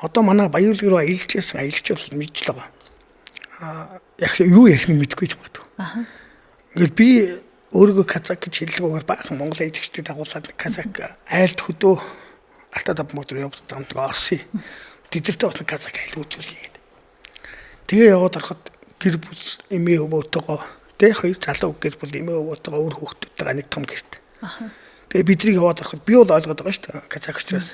Одоо манай Баяуулаг руу аялж байсан аялагч бол мэдж л байгаа. Яг юу ярьсныг мэдэхгүй ч магадгүй. Ингээд би өөрийгөө казак гэж хэллэггээр баахан монгол аялагчдыг дагуулад казак айлд хөдөө Алтаа давмаг руу явж замд Орсын. Тэдэртэй бас нэг казак айл үзүүлье гэдэг. Тэгээ яваад ороход гэр бүл эмээ өвөөтэйгөө тэ хоёр залуу гэр бүл эмээ өвөөтэйгөө үр хүүхдүүдтэйгээ нэг том гэрт. Тэгээ бидрийг яваад ороход би бол ойлгоод байгаа шүү дээ казак учраас.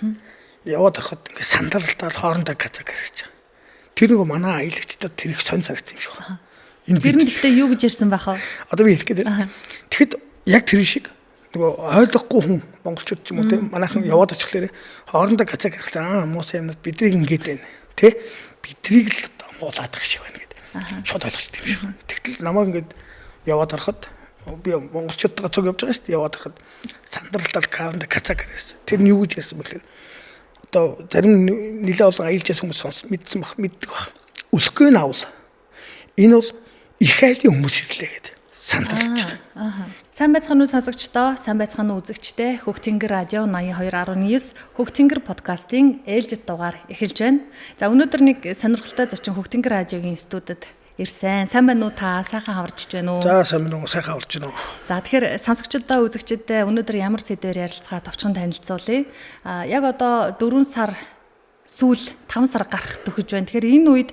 Яваад ороход ингээ сандаралтаал хоорондоо казак хэрэж байгаа. Тэр нөгөө манай аялагчдад тэр их сонь санагдсан юм шиг байна. Энэ тэр нь гэхдээ юу гэж ярьсан байх вэ? Одоо би хэлэх гээд байна. Тэгэхэд яг тэр шиг нөгөө ойлгохгүй хүн монголчууд ч юм уу тийм манайхан яваад очихлоор хоорондоо казак хэрхлээ, аа муусан юмнууд бидрийг ингээд байна тий, бидрийг л муулаадаг шиг байна гэдэг шууд ойлгочтой юм шиг. Тэгтэл намайг ингээд яваад ороход би монголчуудтайгаа цуг явж байгаа шүү дээ. Яваад ороход сандралтал хоорондоо казак хэрэгсэн. Тэр нь юу гэж ярьсан бэхлээр одоо зарим нэлээд олон аялж ясан хүмүүс сонс мэдсэн бах, мэддэг бах. Өсгөө нь авал энэ бол их айлын хүмүүс ирлээ гэдэг сандарлаж байгаа. Сайн байцгаана уу сонсогчдоо, сайн байцгаана уу үзэгчдээ. Хөх Тэнгэр радио 82.9 Хөх Тэнгэр подкастын ээлжит дугаар эхэлж байна. За, өнөөдөр нэг сонирхолтой зочин Хөх Тэнгэр радиогийн студид ирсэн. Сайн байна уу та? Сайхан хаварч байна уу? За, сайн байна уу? Сайхан хаварч байна уу? За, тэгэхээр сонсогчдоо, үзэгчдээ өнөөдөр ямар сэдвээр ярилцгаа товчхон танилцуулъя. А яг одоо 4 сар сүүл 5 сар гарах төхөж байна. Тэгэхээр энэ үед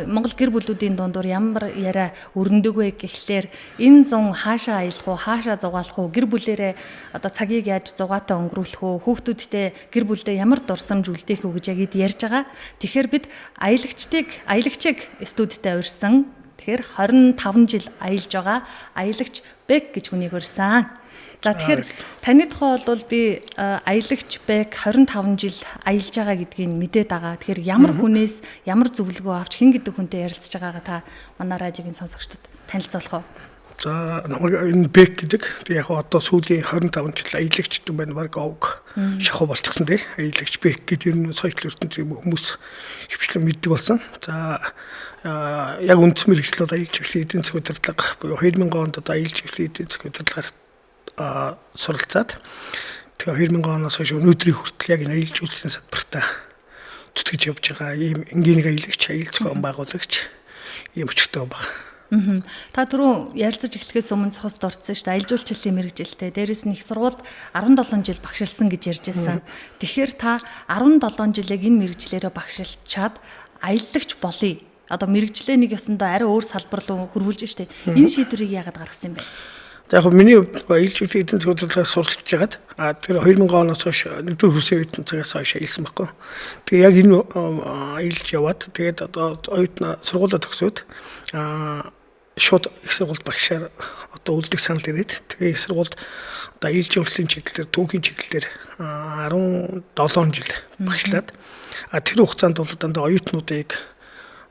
Монгол гэр бүлүүдийн дундуур ямар яриа өрнөдөг вэ гэхлээр энэ зун хаашаа аялах уу, хаашаа зугаалах уу, гэр бүлэрээ одоо цагийг яаж зугаатай өнгөрүүлэх үү, хүүхдүүдтэй гэр бүлдээ ямар дурсамж үлдээх үү гэж яг эд ярьж байгаа. Тэгэхээр бид аялагчийг студидтэй урьсан. Тэгэхээр 25 жил аялж байгаа аялагч Бек гэж хүнийг урьсан. За, тэгэхээр таны тухай бол би аялагч Бек 25 жил аялж байгаа гэдгийг мэдээд байгаа. Тэгэхээр ямар хүнээс ямар зөвлөгөө авч, хэн гэдэг хүнтэй ярилцж байгаагаа та манай радиогийн сонсогчдод танилцуулах уу? За, намайг энэ Бек гэдэг. Тэг яг одоо сүүлийн 25 жил аялагч гэдэг байна. Баг овг шахуу болчихсон тий. Аялагч Бек гэдэг ер нь соёл ертөнцийн хүмүүс хөвчлэн мэддэг болсон. За, яг үндсэн мэргэжил бол аялал жуулчлалын эдийн засгийн удирдлага буюу 2000 онд одоо аялал жуулчлалын эдийн засгийн удирдлагаар суралцаад, тэгээ 2000 оноос хойш өнөөдрийн хүртэл яг энэ аялал жуулчлалын салбартаа зүтгэж явж байгаа ийм энгийн нэг аялагч, аялал зохион байгуулагч, ийм өчигтэй байна. Та түрүүн ярилцаж эхлэхээс өмнө цус дурдсан шүү дээ. Аялал жуулчлалын мэргэжилтэй. Дээрээс нь их сургуульд 17 жил багшилсан гэж ярьж байсан. Тэгэхээр та 17 жилийг энэ мэргэжлээрээ багшилчаад аялагч болъё. Одоо мэргэжлээ нэг ёсондоо арай өөр салбар руу хөрвүүлж штэ. Энэ шийдвэрийг яагаад гаргасан юм бэ? За, яг миний хувьд нөгөө аялал жуулчлалын эдийн засгийн удирдлагаас суралцж хагаад, тэр 2000 оноос хойш нэгдүгээр хөрсийн оюутан цагаас хойш аялсан байхгүй. Тэгээ яг энэ аялж яваад, тэгээд одоо оюутан сургуулаа төгсөөд шууд их сургуульд багшаар одоо үлдэх санал ирээд, тэгээ их сургуульд одоо аялал жуулчлалын чиглэлээр, түүхийн чиглэлээр 17 жил багшлаад, тэр хугацаанд бол дандаа оюутнуудыг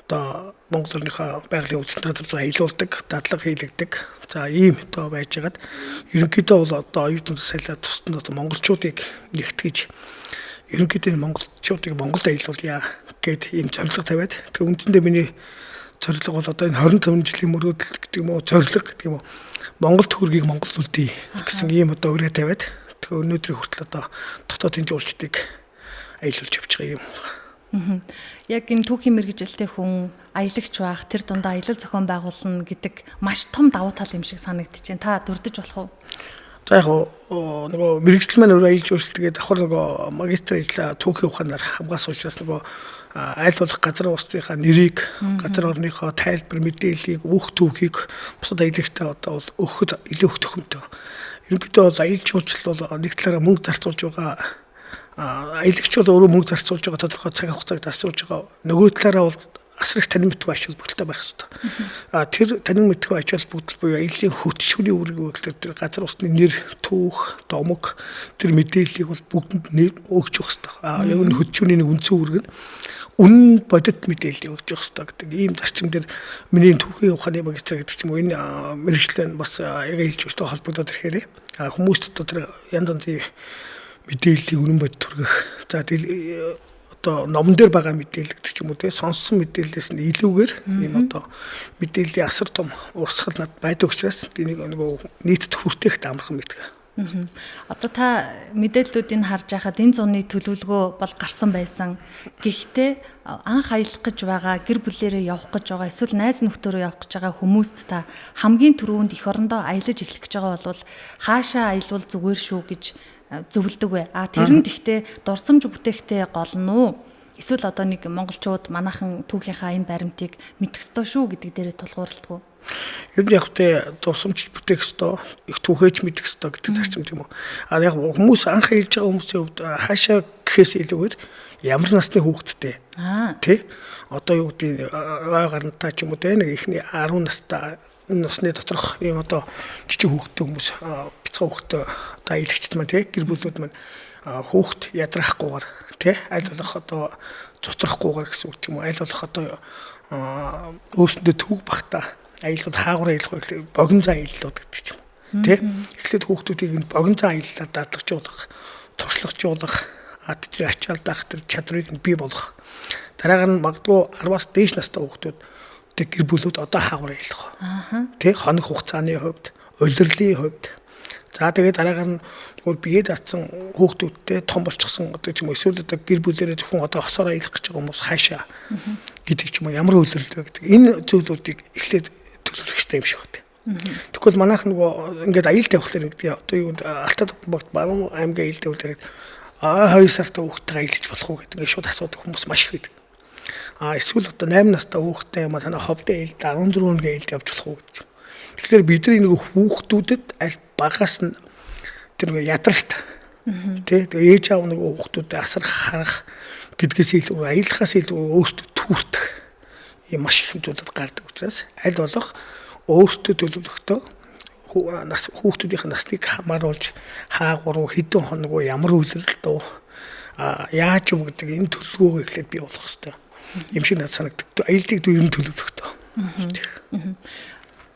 одоо Монгол орныхоо байгалийн үзэсгэлэнт газар руу аялуулдаг, дадлага хийлгэдэг. За, ийм одоо байжгаад ерөнхийдөө бол одоо оюутан засаалаа тусдаа одоо монголчуудыг нэгтгэж, ерөнхийдөө монголчуудыг Монголд аялуулъя гэд ийм зорилго тавиад, тэгээ үндсэндээ миний зорилго бол одоо энэ 25 жилийн мөрөөдөл гэдэг юм уу, зорилго гэдэг юм уу, Монгол төгрөгийг Монгол үлдээе гэсэн ийм одоо өрөө тавиад, тэгээ өнөөдрийн хүртэл одоо дотоодын жуулчдыг аялуулж явж байгаа юм. Яг энэ түүхийн мэргэжилтэй хүн аялагч байх, тэр дундаа аялал зохион байгуулна гэдэг маш том давуу тал юм шиг санагдчихэв. Та дурдж болох уу? За, яг нөгөө мэргэжил маань өөрөө аялал жуулчлалт, давхар нөгөө магистр ажлаа түүхийн ухаанаар хамгаалсан учраас нөгөө аль болох газар улсынхаа нэрийг, газар орныхоо тайлбар мэдээллийг, өөх түүхийг бусад аялагчтай одоо бол өгөхөд илүү их төхөмтэй. Ерөнхийдөө бол аялал жуулчлал бол нэг талаараа мөнгө зарцуулж байгаа, аялагч бол өөрөө мөнгө зарцуулж байгаа, тодорхой цаг хугацааг зарцуулж байгаа. Нөгөө талаараа бол асар их танин мэдгүй ач холбогдолтой байх хэрэгтэй. Тэр танин мэдгүй ач холбогдол буюу аяллаа хөтшүүрийн үүрэг гэхэлэр тэр газар усны нэр, түүх, домог тэр мэдээллийг бол бүгдэнд өгч явах хэрэгтэй. Яг энэ хөтшүүрийн нэг үндсэн үүрэг нь үнэн бодит мэдээллийг өгч явах хэрэгтэй гэдэг ийм зарчим дээр миний түүхийн ухааны магистр гэдэг ч юм уу, энэ мэргэжил нь бас яг аялал жуулчлалтай холбогдоод ирэхээр хүмүүст одоо тэр янз янзын мэдээллийг үнэн бодит хүргэх. За, тэгэл одоо номон дээр байгаа мэдээлэл гэдэг ч юм уу те, сонссон мэдээллээс нь илүүгээр ийм одоо мэдээллийн асар том урсгал над байдаг учраас энийг нөгөө нийтэд хүртэхэд амархан байдаг. Одоо та мэдээллүүдийг харж байхад энэ зуны төлөвлөгөө бол гарсан байсан. Гэхдээ анх аялах гэж байгаа, гэр бүлээрээ явах гэж байгаа, эсвэл найз нөхдөөрөө явах гэж байгаа хүмүүст та хамгийн түрүүнд эх орондоо аялаж эхлэх гэж байгаа бол хаашаа аялвал зүгээр шүү гэж зөвлөдөг вэ? А тэр нь гэхдээ дурсамж бүтээхтэй гол нь уу? Эсвэл одоо нэг монголчууд манайхан түүхийнхаа энэ баримтыг мэдэх ёстой шүү гэдэг дээрээ тулгуурладаг уу? Ер нь яг тэ дурсамж бүтээх ёстой, их түүхээч мэдэх ёстой гэдэг зарчим тийм үү. А яг хүмүүс анх аялж байгаа хүмүүсийн хувьд хаашаа гэхээс илүүгээр ямар насны хүүхэдтэй. Тэ? Одоо юу гэдэг ой гарантай ч юм уу тэ нэг ихний 10 настай энэ насны доторх ийм одоо жижиг хүүхэдтэй хүмүүс бяцхан хүүхэдтэй одоо аялагчд маань тэ гэр бүлүүд маань хүүхэд ядрахгүйгээр тэ аль болох одоо зутрахгүйгээр гэсэн үг тийм үү, аль болох одоо өөрсөндөө түүх багтаа аяллууд хаагур аялах гэхэл богино зан аяллууд гэдэг ч юм уу тэ. Эхлээд хүүхдүүдийг энэ богино зан аяллаар дадлагжуулах, туршлагажуулах, тэдний ачаал даах тэр чадварыг нь бий болгох. Дараагаар нь магадгүй 10-аас дээш настай хүүхдүүд тэг гэр бүлүүд одоо хаагур аялах. Тэ хоног хугацааны хувьд, улирлын хувьд. За тэгээд дараагаар нь зүгээр бие даацсан хүүхдүүдтэй том болчихсон одоо ч юм уу эсвэл одоо гэр бүлэрээ зөвхөн одоо хосоор аялах гэж байгаа хүмүүс хаашаа гэдэг ч юм уу ямар үйлрэл вэ гэдэг энэ зүйлүүдийг эхлээд төлөвлөх хэрэгтэй юм шиг байна. Тэгвэл манайх нөгөө ингээд аялал тавихлаар ингээд одоо юу Алтай багт Баруун аймгийн аялал тавиулаар 2 сартай хүүхдтэйгээ аялаж болох уу гэдэг ингээд шууд асуудаг хүмүүс маш их байдаг. А эсвэл одоо 8 настай хүүхдтэй юм а танай ховдын аялалд 14 хоногийн аялалд явж болох уу гэдэг. Тэгэхээр бидний нөгөө хүүхдүүдэд аль багаас нь тэр нөгөө ядралт тий тэгээ ээж аав нөгөө хүүхдүүдэд асар харах гэдгээс илүү аялахаас илүү өөртөө түүртэх ийм маш их зүйлүүд гардаг учраас аль болох өөртөө төлөвлөхдөө нас хүүхдүүдийн насныг хамааруулж хаагур хэдэн хоног уу ямар үйлрэлт үү яаж юу гэдэг энэ төлөвлөгөөгөө эхлээд бий болгох хэрэгтэй юм шиг надад санагддаг. Аяллыг ер нь төлөвлөхтэй.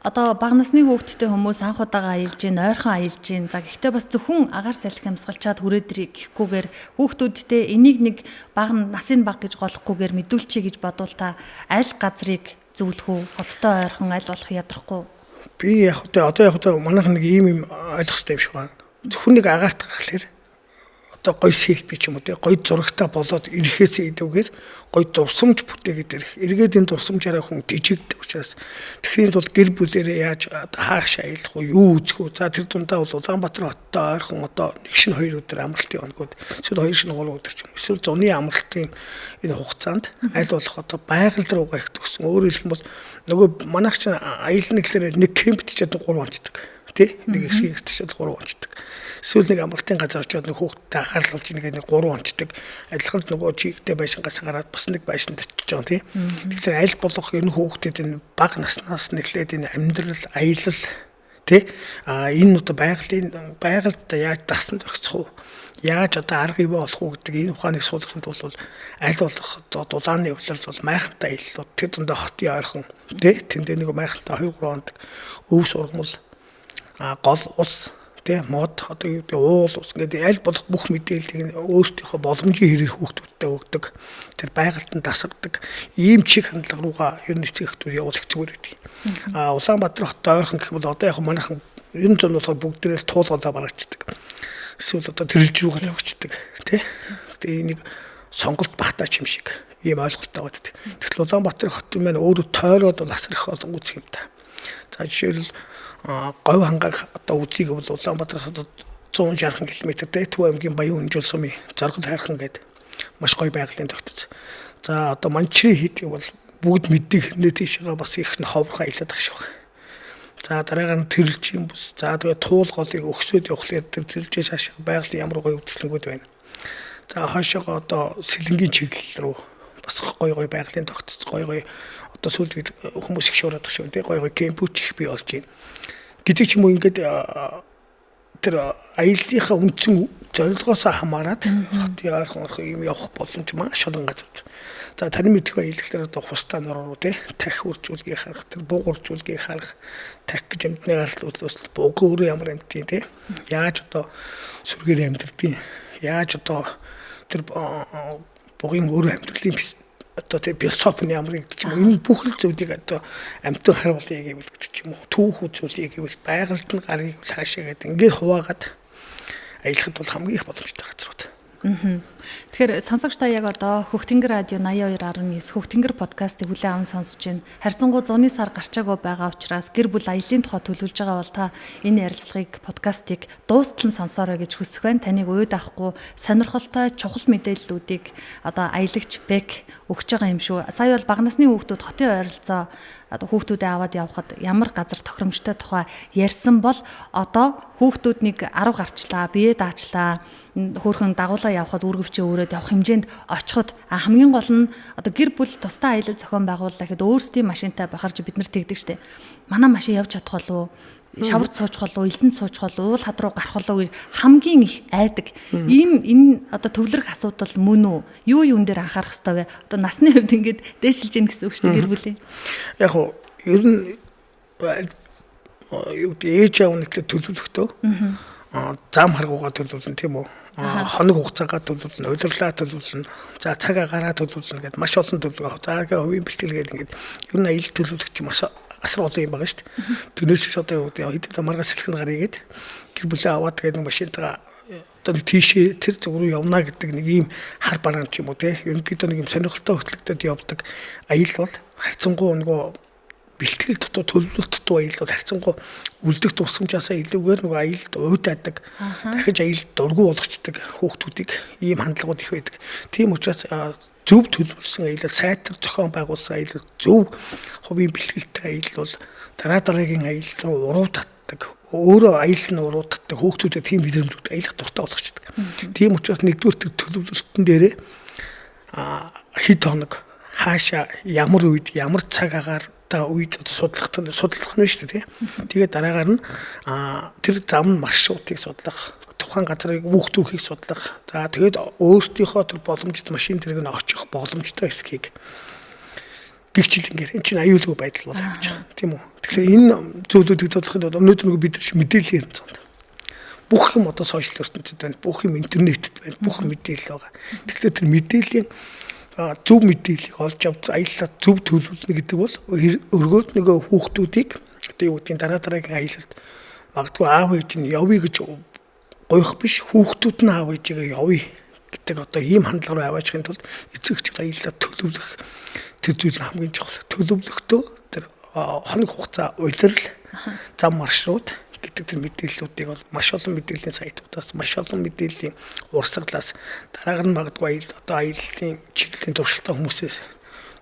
Одоо бага насны хүүхэдтэй хүмүүс анх удаага аялж гин, ойрхон аялж гин. За гэхдээ бас зөвхөн агаар салхи амьсгалчаад хүрээд ирэх гэхгүйгээр хүүхдүүдтэй энийг нэг бага насын бага гэж голохгүйгээр мэдүүлчихье гэж бодвол та аль газрыг зөвлөх үү? Хоттой ойрхон аль болох ядрахгүй. Би яг одоо яг манайх нэг ийм юм ойлгох хэрэгтэй юм шиг байна. Зөвхөн нэг агаарт гаргахлаар одоо гоё селфи ч юм уу тий гоё зурагтай болоод ирэхээс илүүгээр гоё дурсамж бүтээгээд ирэх. Эргээд энэ дурсамжаараа хүн тэжигддэг учраас тэгэхээр тулд гэр бүлээрээ яаж хааш аялах уу, юу үзэх үү. За тэр дундаа бол Улаанбаатар хоттой ойрхон одоо нэг шин 2 өдөр амралтын хоногуд эсвэл 2 шин 3 өдөр ч юм. Эсвэл зуны амралтын энэ хугацаанд аль болох одоо байгаль руугаа их төгсөн. Өөрөөр хэлэх юм бол нөгөө манайх чинь аялна гэхлээр нэг кемпт чад 3 онцдог. Тий? Нэг хэсгийг чад 3 онцдог. Эсвэл нэг амралтын газар очиод нэг хүүхдтэй анхаарлуулж нэг 3 онцдог. Адилхан л нөгөө чигтэй байшингаас гараад бас нэг байшинд очиж байгаа тий. Тэгэхээр аль болох энэ хүүхдэд энэ бага наснаас нэхлээд энэ амьдрал, аялал тий. А энэ одоо байгалийн байгальд яаж дасан зохицох уу? Яаж одоо арга ивэ олох уу гэдэг энэ ухааныг суулгахын тулд аль болох одоо дулааны явдлал бол майхантай аяллууд тэр дундаа хотын ойрхон тий. Тэндээ нэг майхантай 2 3 хоног өв сургамал гол ус тий мод одоо юу гэдэг уул ус гэдэг аль болох бүх мэдээллийг өөрсдийнхөө боломжийн хэрээр хүүхдүүдтэй өгдөг. Тэр байгальд нь дасгадаг ийм чиг хандлага руугаа ер нь эцэг эхчүүд явуулах зүгээр гэдэг. А Улаанбаатар хоттой ойрхон гэх юм бол одоо яг манайхан ер нь зун болохоор бүгдээрээ л туулгалаа барагчдаг. Эсвэл одоо тэрэлж рүүгээ тавьчихдаг тий. Тэгээ энийг сонголт багтаач юм шиг ийм ойлголттой байдаг. Тэгэхээр Улаанбаатар хот маань өөрөө тойроод бол асар их олон үзэх юм та. За жишээлбэл говь хангааг одоо үзье гэвэл Улаанбаатараас одоо 160 км те Төв аймгийн Баян Хүнжил сумын Зоргол хайрхан гэдэг маш гоё байгалийн тогтц. За одоо Манчрын хийдгийг бол бүгд мэддэг хэрнээ тийшээгээ бас их нь ховрох аялаад байгаа шиг байна. За дараагаар нь Тэрэлжийн бүс. За тэгээ Туул голыг өгсөд явахлаар тэр Тэрэлжээ цаашаа байгалийн ямар гоё үзэсгэлэнгүүд байна. За хойшоогоо одоо Сэлэнгийн чиглэл рүү бас гоё гоё байгалийн тогтц гоё гоё одоо сүүлд хүмүүс их шуураад байгаа шиг тий гоё гоё кемпүүч их бий болж байна гэдэг ч юм уу ингээд тэр аяллынхаа үндсэн зорилгоос хамаарат хотын ойрхон орхон юм явах боломж маш олон газар. За таны мэдэх аяллаар одоо хустаа нор руу тий тах үржүүлгийг харах, тэр буг үржүүлгийг харах, тах гэж амьтны гарал үүслээс буг өөрөө ямар амьтын тий яаж одоо сүргээр амьдэрдэг, яаж одоо тэр бугийн өөрөө амьдралын одоо тий философи нь ямар гэдэг ч юм уу энэ бүх л зүйлийг одоо амьтан харуулъя гэвэл гэдэг ч юм уу түүх үзүүлье гэвэл байгальд нь гарыг хаашаа гэдэг ингээд хуваагаад аялахад бол хамгийн их боломжтой газрууд. Тэгэхээр сонсогч та яг одоо Хөх Тэнгэр радио 82.9 Хөх Тэнгэр подкастыг хүлээн аван сонсож байна. Харьцангуй зуны сар гарчаагүй байгаа учраас гэр бүл аяллаа тухай төлөвлөж байгаа бол та энэ ярилцлагыг подкастыг дуустал нь сонсоорой гэж хүсэх байна. Таныг уйд авахгүй сонирхолтой чухал мэдээллүүдийг одоо аялагч Бек өгч байгаа юм шүү. Сая бол бага насны хүүхдүүд хотын ойролцоо одоо хүүхдүүдээ аваад явхад ямар газар тохиромжтой тухай ярьсан бол одоо хүүхдүүд нэг 10 гарчлаа, бие даачлаа, хөөхөн дагуулаа явхад үүргэвчээ өрөөд явах хэмжээнд очиход хамгийн гол нь одоо гэр бүл тусдаа аялал зохион байгууллаа гэхэд өөрсдийн машинтай байхаар чи бид нар тэгдэг штэ. Манай машин явж чадах болов уу? Шаварт суучих болов уу, элсэнд суучих болов уу, уул хад руу гарах болов уу гэж хамгийн их айдаг. Ийм энэ одоо төвлөрөх асуудал мөн үү? Юу юун дээр анхаарах ёстой вэ? Одоо насны хувьд ингээд дээшилж гин гэсэн үг шүү дээ гэр бүлийн. Яг уу ер нь юу гэдэг ээж аав нэгтлээ төлөвлөхдөө зам харгуугаа төлөвлөн тийм үү? Хоног хугацаагаа төлөвлөн, удирлаа төлөвлөн, за цаг агаараа төлөвлөн гэдээ маш олон төлөвлөгөө. За ингээ хувийн бэлтгэл гэдэг ингээд ер нь аялал төлөвлөх чинь маш асар олон юм байгаа шүү дээ. Тэрнээс биш одоо юу гэдэг хэдэн маргааш салхинд гаръя гээд гэр бүлээ аваад тэгээд нэг машинтайгаа одоо нэг тийшээ тэр зүг рүү явна гэдэг нэг ийм хар бараан ч юм уу те. Ерөнхийдөө нэг юм сонирхолтой хөтлөгдөд явдаг аялал бол харьцангуй нөгөө бэлтгэл дутуу төлөвлөлт дутуу аялал бол харьцангуй үлдэх тусламжаасаа илүүгээр нөгөө аялалд уйдаадаг, дахиж аялалд дургүй болгочдөг хүүхдүүдийг ийм хандлагууд их байдаг. Тийм учраас зөв төлөвлөсөн аялал, сайтар зохион байгуулсан аялал, зөв хувийн бэлтгэлтэй аялал бол дараа дараагийн аялал руу уруу татдаг. Өөрөө аялал нь уруу татдаг, хүүхдүүдэд тийм мэдрэмжүүд аялах дуртай болгочдөг. Тийм учраас нэгдүгээр тэр төлөвлөлтөн дээрээ хэд хоног хаашаа ямар үед ямар цаг агаар та үед судлах нь шүү дээ тий. Тэгээд дараагаар нь тэр зам маршрутыг судлах, тухайн газрыг бүх түүхийг судлах. За тэгээд өөрсдийнхөө тэр боломжит машин тэрэг нь очих боломжтой хэсгийг гихчлэнгээр эн чинь аюулгүй байдал бол явж байгаа. Тийм үү? Тэгэхээр энэ зүйлүүдийг судлахын тулд өнөөдөр нөгөө бид нар мэдээлэл ярих зам. Бүх юм одоо сошиал ертөнцид байна, бүх юм интернетэд байна, бүх мэдээлэл байгаа. Тэгэхээр тэр мэдээллийн зөв мэдээллийг олж авч аяллаа зөв төлөвлөнө гэдэг бол өргөөд нөгөө хүүхдүүдийг одоо юу гэдгийг дараа дараагийн аялалд магадгүй аав ээж нь явъя гэж гуйх биш, хүүхдүүд нь аав ээжигээ явъя гэдэг одоо ийм хандлага руу аваачихын тулд эцэг эхчүүд аяллаа төлөвлөх тэр зүйл нь хамгийн чухал. Төлөвлөхдөө тэр хоног хугацаа улирал, зам маршрут гэдэг тэр мэдээллүүдийг бол маш олон мэдээллийн сайтуудаас, маш олон мэдээллийн урсгалаас дараагаар нь магадгүй аялал одоо аяллаа чиглэлийн туршилтаа хүмүүсээс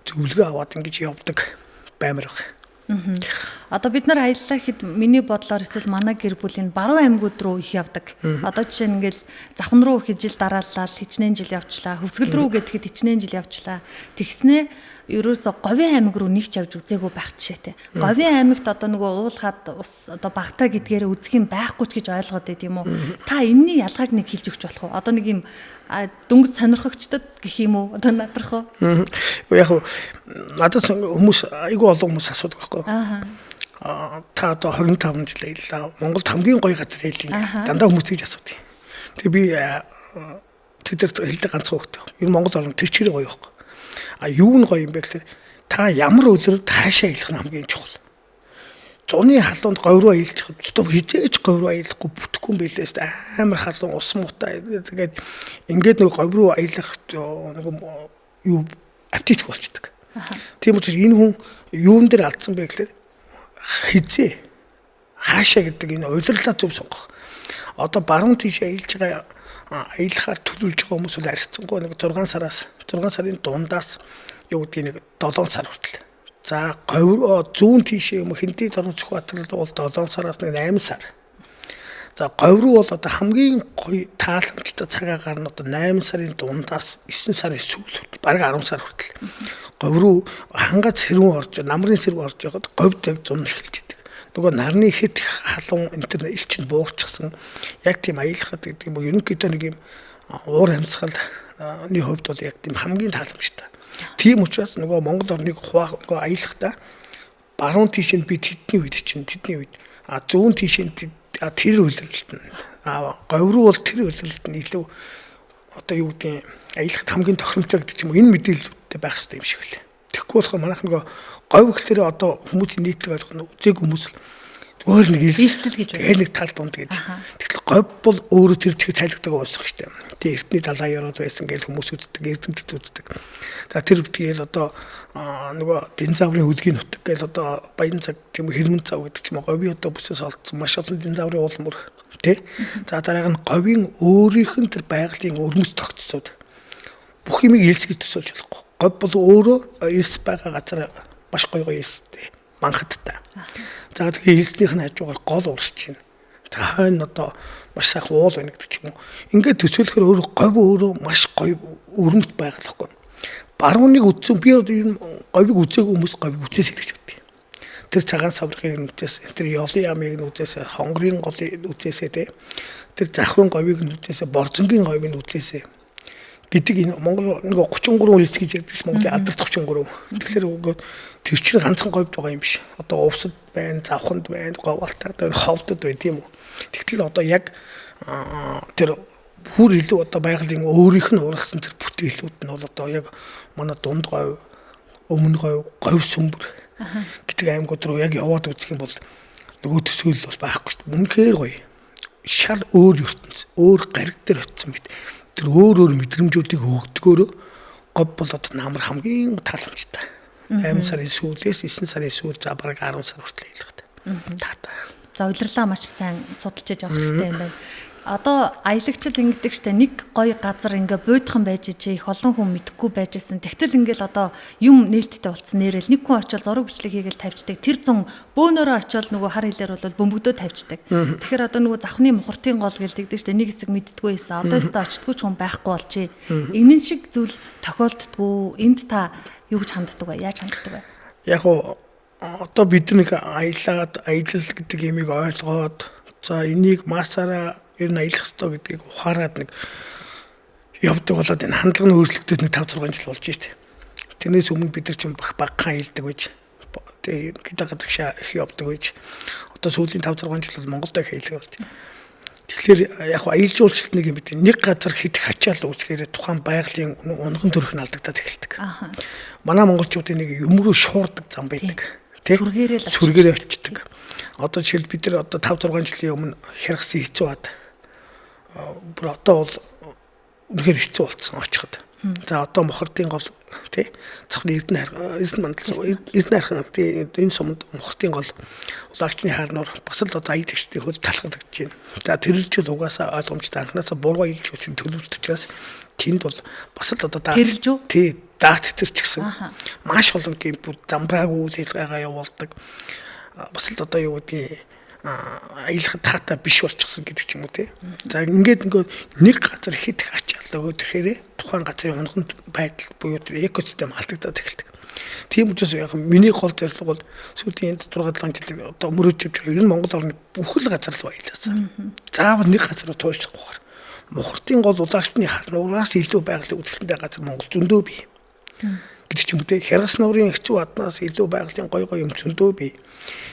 зөвлөгөө аваад ингэж явдаг баймар байна. Одоо бид нар аяллаа гэхэд миний бодлоор эсвэл манай гэр бүлийн баруун аймагуд руу их явдаг. Одоо жишээ нь ингээл завхан руу их жил дараалал хичнээн жил явчлаа. Хөвсгөл рүү гэхэд хичнээн жил явчлаа. Тэгснээ ерөөсө Говийн аймаг руу нэг ч явж үзээгүй байх жишээтэй. Говийн аймагт одоо нөгөө уулгаад ус одоо багтаа гэдгээрээ үзэх юм байхгүй ч гэж ойлгоод байт юм уу? Та энэний ялгааг нэг хэлж өгч болох уу? Одоо нэг юм дөнгөж сонирхогчдод гэх юм уу? Одоо надрах уу? Яг надад хүмүүс айгүй олон хүмүүс асуудаг байхгүй. Та одоо 25 жил аяллаа. Монголд хамгийн гоё газар хэлж юм. Дандаа хүмүүс тэгж асуудаг. Тэгээ би тэд нар хэлдэг ганцхан хөвгтэй. Ер нь Монгол орн тэр чигээр гоё байхгүй. А юу нь гоё юм бэ гэхээр та ямар үлрэл таашаа аялах нь хамгийн чухал. Зуны халуунд говь руу аялж чад хизээж говь руу аялахгүй бүтэхгүй юм билээ. Амар халуун ус муутай. Тэгээд ингээд нэг говь руу аялах нэг юу аппетит болчдөг. Тийм учраас энэ хүн юун дээр алдсан бэ гэхээр хизээ хаашаа гэдэг энэ улирлаа зөв сонгох. Одоо баруун тийш аялж байгаа аялахаар төлөвлөж байгаа хүмүүс бол арьсцангуй нэг 6 сараас 6 сарын дундаас юу гэдгийг нэг 7 сар хүртэл. За говь зүүн тийшээ юм Хинтээ дорн Сүхбаатар бол 7 сараас нэг 8 сар. За говь руу бол одоо хамгийн гоё тааламжтай цаг агаар нь одоо 8 сарын дундаас 9 сарын сүүл хүртэл бараг 10 сар хүртэл. Говь руу хангай сэрүүн орж намрын сэрүүн орж явахад говьд яг зун эхэлж идэг. Нөгөө нарны хэд халуун энэ төр ил чинь буурчихсан яг тийм аялахад гэдэг юм уу ерөнхийдөө нэг юм уур амьсгалны хувьд бол яг тийм хамгийн тааламжтай. Тийм учраас нөгөө Монгол орныг хуваах нөгөө аялахдаа баруун тийшээнд би тэдний үед чинь тэдний үед а зүүн тийшээнд тэр улиралд нь а говь руу бол тэр улиралд нь илүү одоо юу гэдгийг аялахад хамгийн тохиромжтой гэдэг ч юм уу энэ мэдээлэлүүдтэй байх хэрэгтэй юм шиг л. Тэгэхгүй болохоор манайх нөгөө говь гэхлээр одоо хүмүүсийн нийтлэг ойлгох нь үзег хүмүүс л Өөр нэг Элсэл гэж байна. Нэг тал дунд гэж. Тэгтэл говь бол өөрөө тэр чиг цайлгадаг уусах штеп. Тэгээ эртний далаа ёроол байсан гэж хүмүүс үздэг, эрдэмтэд үздэг. За тэр тэгэл одоо нөгөө динозаврын хөдгийн нутаг гэл одоо баян цаг тийм хэрмэн цав гэдэг ч юм уу говийн одоо бүсээс олдсон маш олон динозаврын уул мөр тий. За дарааг нь говийн өөрийнх нь тэр байгалийн өрмөц тогтцууд бүх юмыг элс гэж төсөөлж болохгүй. Говь бол өөрөө элс байгаа газар маш гоё гоё элстэй манхадтай. За тэгээ элснийх нь хажуугаар гол урсч байна. Тэг хойно одоо маш сайхан уул байна гэдэг ч юм уу. Ингээд төсөөлөхөр өөрөө говь өөрөө маш гоё өрмөц байгаль байхгүй. Барууныг үзсэн би одоо энэ говийг үзээгүй хүмүүс говийг үзээс хэлж өгдөг. Тэр цагаан саврахыг нь үзээс, тэр ёлын яамыг нь үзээс, хонгорын голыг үзээсээ тэ. Тэр захвын говийг нь үзээсээ, борзонгийн говийг нь үзээсээ гэдэг энэ Монгол нэг 33 элс гэж ярьдаг ш Монголын алдарт 33. Тэгэхээр үгүй тэр чинь ганцхан говьд байгаа юм биш. Одоо увсад байна, завханд байна, говьалтад байна, ховдод байна тийм үү. Тэгтэл одоо яг тэр бүр илүү одоо байгалийн өөрийнх нь уралсан тэр бүтээлүүд нь бол одоо яг манай дунд говь, өмнө говь, говь сүмбэр гэдэг аймагуд руу яг яваад үзэх юм бол нөгөө төсөөлөл бол байхгүй шүү дээ. Үнэхээр гоё. Шал өөр ертөнц, өөр гариг дээр очсон мэт. Тэр өөр өөр мэдрэмжүүдийг өгдгөөрөө говь бол одоо намар хамгийн тааламжтай. 8 сарын сүүлээс 9 сарын сүүл за бараг 10 сар хүртэл аялахад. Таатай. За улирлаа маш сайн судалж яж явах хэрэгтэй юм байна. Одоо аялагчд ингэдэг штэ нэг гоё газар ингээ буудхан байж ижээ их олон хүн мэдэхгүй байж исэн. Тэгтэл ингээл одоо юм нээлттэй болцсон нэрэл нэг хүн очиод зураг бичлэг хийгээл тавьчдаг. Тэр зун бөөнөрөө очиод нөгөө хар хилээр бол бөмбөгдөө тавьчдаг. Тэгэхээр одоо нөгөө завхны мухартын гол гэлдэгдэг штэ нэг хэсэг мэддэггүй байсан. Одоо өстө очтгүй ч хүн байхгүй болжээ. Энэ шиг зүйл тохиолддгүү. Энд та юу гэж ханддаг вэ? Яаж ханддаг вэ? Яг уу одоо бид нэг аялаад аялал гэдэг юмыг ойлгоод за энийг массаараа ер нь аялах ёстой гэдгийг ухаарад нэг явдаг болоод энэ хандлага нь өөрчлөгдөд нэг 5 6 жил болж штэ. Тэрнээс өмнө бид нар чинь багахан аялдаг байж. Тэгээ ерөнхийдөө гадагшаа их явдаг байж. Одоо сүүлийн 5 6 жил бол Монголд их аялдаг болж. Тэгэхээр яг аялал жуулчлалт нэг юм бид нэг газар хэд хачаал үүсгэхээр тухайн байгалийн унган төрөх нь алдагдаад эхэлдэг. Манай монголчуудын нэг юм руу шуурдаг зам байдаг. Тэ? Сүргээрээ очдөг. Одоо жишээл бид нар одоо 5 6 жилийн өмнө хяргасан хэцүү бад. Бүр одоо бол үнэхээр хэцүү болцсон очиход. За одоо мохордын гол тий цахны Эрдэнэ Эрдэнэ мандал Эрдэнэ архан тий энэ суманд мохордын гол улагчны хаарнуур бас л одоо аялагчдын хөл талхагдаж байна. За тэрэлж бол угаасаа ойлгомжтой анхнаасаа буруу аялал жуулчлалын төлөвлөлт учраас тэнд бол бас л одоо тэрэлж үү? Тий даац тэр ч гэсэн маш олон гэмпүүд замбраагүй үйл ажиллагаагаа явуулдаг. Бас л одоо юу гэдгийг аялах таатай биш болчихсон гэдэг ч юм уу тий. За ингээд нөгөө нэг газар хэд их ачаал өгөөд ирэхээрээ тухайн газрын унган байдал буюу тэр экосистем алдагдаад эхэлдэг. Тийм учраас яг миний гол зорилго бол сүүлийн 6 7 жил одоо мөрөж явж байгаа. Ер нь Монгол орны бүхэл газар л аялаасаа. Заавал нэг газар руу туушрахгүйгээр. Мухардын гол улагчны хар нуураас илүү байгалийн үзэсгэлэнтэй газар Монгол зөндөө бий. Гэдэг ч юм уу те. Хяргас нуурын хэцүү аднаас илүү байгалийн гоё гоё юм зөндөө бий.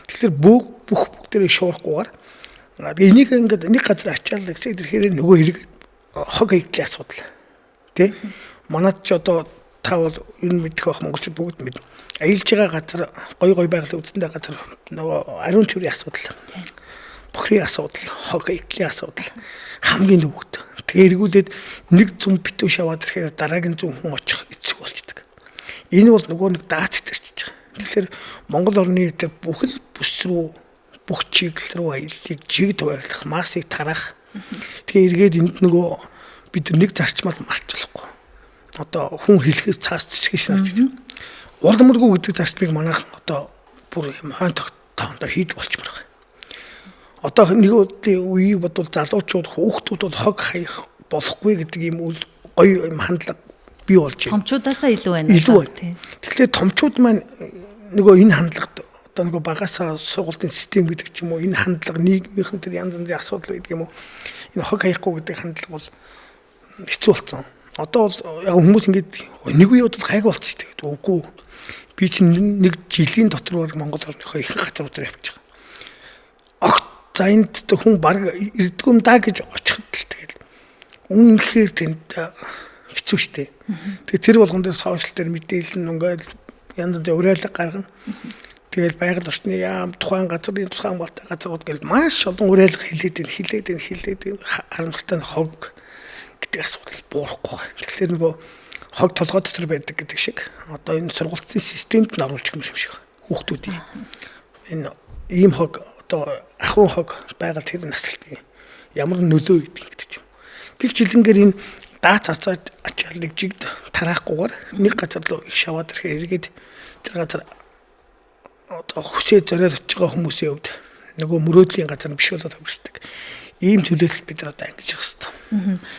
Тэгэхээр бүх бүгдээрээ шуурахгүйгээр энийг ингээд нэг газар ачаал гэсэн ирэхээр нөгөө хэрэг хог хаягдлын асуудал. Тэ? Манайд ч одоо та бол ер нь мэдэх байх монголчууд бүгд мэд. Аялж байгаа газар гоё гоё байгалийн үзэсгэлэнтэй газар нөгөө ариун цэврийн асуудал. Бохирын асуудал, хог хаягдлын асуудал хамгийн нүгд. Тэгээ эргүүлээд нэг зам битүү шаваад ирэхээр дараагийн зүүн хүн очих эцэг болчдөг. Энэ бол нөгөө нэг даац тэрчиж байгаа. Тэгэхээр Монгол орны тэр бүхэл бүс рүү бүх чиглэл рүү аяллыг чиг туваарлах, массыг тараах. Тэгээ эргээд энд нөгөө бид нэг зарчмал мартчихлахгүй. Одоо хүн хэлэхээс цаас чигш нарч гэж. Уламргүй гэдэг зарчмыг манайхан одоо бүр юм хойн тогтоондоо хийдэг болчмоор байгаа. Одоо нэг удын үеийг бодвол залуучууд хүүхдүүд бол хог хаях болохгүй гэдэг ийм гоё юм хандлага бий болж байна. Томчуудаасаа илүү байна. Илүү байна. Тэгэхээр томчууд маань нөгөө энэ хандлагад одоо нөгөө багасаа сургуулийн систем гэдэг ч юм уу энэ хандлага нийгмийнхэн тэр янз янзын асуудал байдаг юм уу энэ хог хаяхгүй гэдэг хандлага бол хэцүү болсон. Одоо бол яг хүмүүс ингээд нэг үе бол хайг болчихсон шүү дээ. Үгүй би чинь нэг жилийн дотор баг Монгол орныхоо ихэнх газруудаар явчих. Огт за энд хүн баг ирдэггүй юм даа гэж очиход л тэгэл үнэхээр тэнд хэцүү шүү дээ. Тэгээ тэр болгон дээр сошиал дээр мэдээлэл нь ингээд янз янзын уриалга гаргана. Тэгэл байгаль орчны яам тухайн газрын тусгай хамгаалалтын газрууд гэл маш олон уриалга хилээд байна, харамсалтай нь хог гэдэг асуудал буурахгүй байна. Тэгэхээр нөгөө хог толгой дотор байдаг гэдэг шиг одоо энэ сургалтын системд нь оруулж юм шиг хүүхдүүдийн энэ ийм хог одоо ахуйн хог байгаль тэр насалтын ямар нөлөө өгдөг гэдэг юм. Гэх жилэнгээр энэ даац ацаад ачааллыг жигд тараахгүйгээр нэг газар руу их шаваад ирэхээр эргээд тэр газар одоо хүсээ зориод очиж байгаа хүмүүсийн хувьд нөгөө мөрөөдлийн газар биш болоод хөвөрсдөг. Ийм зүйлээс бид нар одоо ангиж явах хэрэгтэй.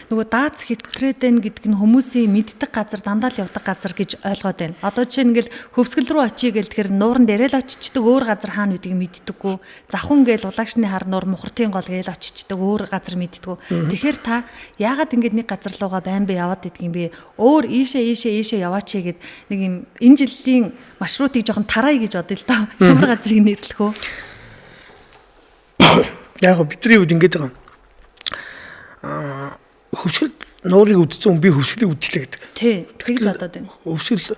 Нөгөө даац хэтрээд байна гэдэг нь хүмүүсийн мэддэг газар дандаа л явдаг газар гэж ойлгоод байна. Одоо жишээ нь ингээл хөвсгөл рүү очие гэл тэгэхээр нууран дээрээ л очичдөг, өөр газар хаана гэдгийг мэддэггүй. Завхан гээл улагшны хар нуур мухартын гол гээл очичдөг, өөр газар мэддэггүй. Тэгэхээр та яагаад ингэж нэг газар руугаа байн бай яваад идэх юм бэ? Өөр ийшээ яваач гэд нэг юм энэ жилийн маршрутыг жоохон тарая гэж бодъё л доо. Ямар газрыг нэрлэх вэ? Яг бидний үед ингэж байгаа. Хөвсгөл нуурыг үдсэн хүн би хөвсгөлийг үдчлээ гэдэг. Тий, тэгж бодоод байна. Хөвсгөл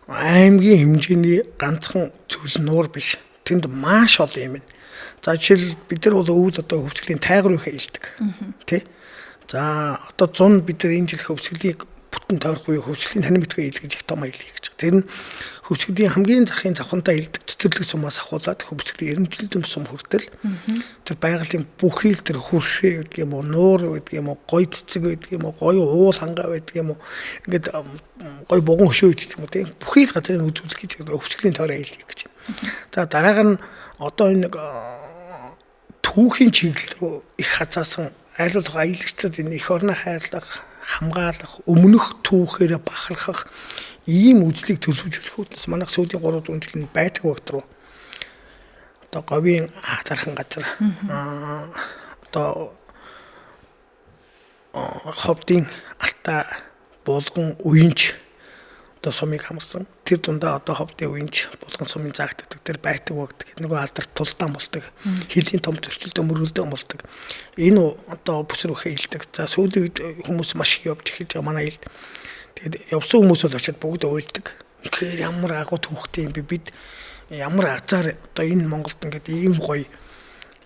аймгийн хэмжээний ганцхан зүйл нуур биш. Тэнд маш олон юм байна. За жишээл бид нар бол өвөл одоо хөвсгөлийн тайгар үеэ хэлдэг. Тий. За одоо 100 бид нар энэ жил хөвсгөлийг бүтэн тойрох үе хөвсгөлийн танин битгий хэл гэж их том аялал хийж байгаа. Тэр нь хөвсгөлийн хамгийн захын завхантай хэлдэг цэцэрлэг сумаас ахуулаад хөвсгөлийн 90 сум хүртэл тэр байгалийн бүхий л тэр хүрхрээ гэдэг юм уу, нуур гэдэг юм уу, гой цэцэг гэдэг юм уу, гой уул хангаа гэдэг юм уу, ингээд гой буган хөшөө гэдэг юм уу, тийм бүхий л газрыг үзүүлэх гэж хөвсгөлийн тойроо аялал гэж. За дараагаар нь одоо энэ түүхийн чиглэл рүү их хазаасан аль болох аялагчдад энэ эх орноо хайрлах, хамгаалах, өмнөх түүхээрээ бахархах ийм үзлийг төлөвжүүлэх үүднээс манайх сүүлийн 3-4 жилийн байдаг багт руу одоо говийн зархан газар одоо ховдын алтаа булган уянч одоо сумыг хамарсан. Тэр дундаа одоо ховдын уянч булган сумын заагддаг тэр байдаг багт нөгөө алдарт тулдаан болдог. Хилийн том зөрчилдөөн мөргөлдөөн болдог. Энэ одоо бүсэр үхэ хилдэг. За сүүлийн үед хүмүүс маш их явж эхэлж байгаа манай хилд. Тэгээд явсан хүмүүс бол очиод бүгд уйлдаг. Үнэхээр ямар агуу түүхтэй юм бэ? Бид ямар азар одоо энэ Монголд ингээд ийм гоё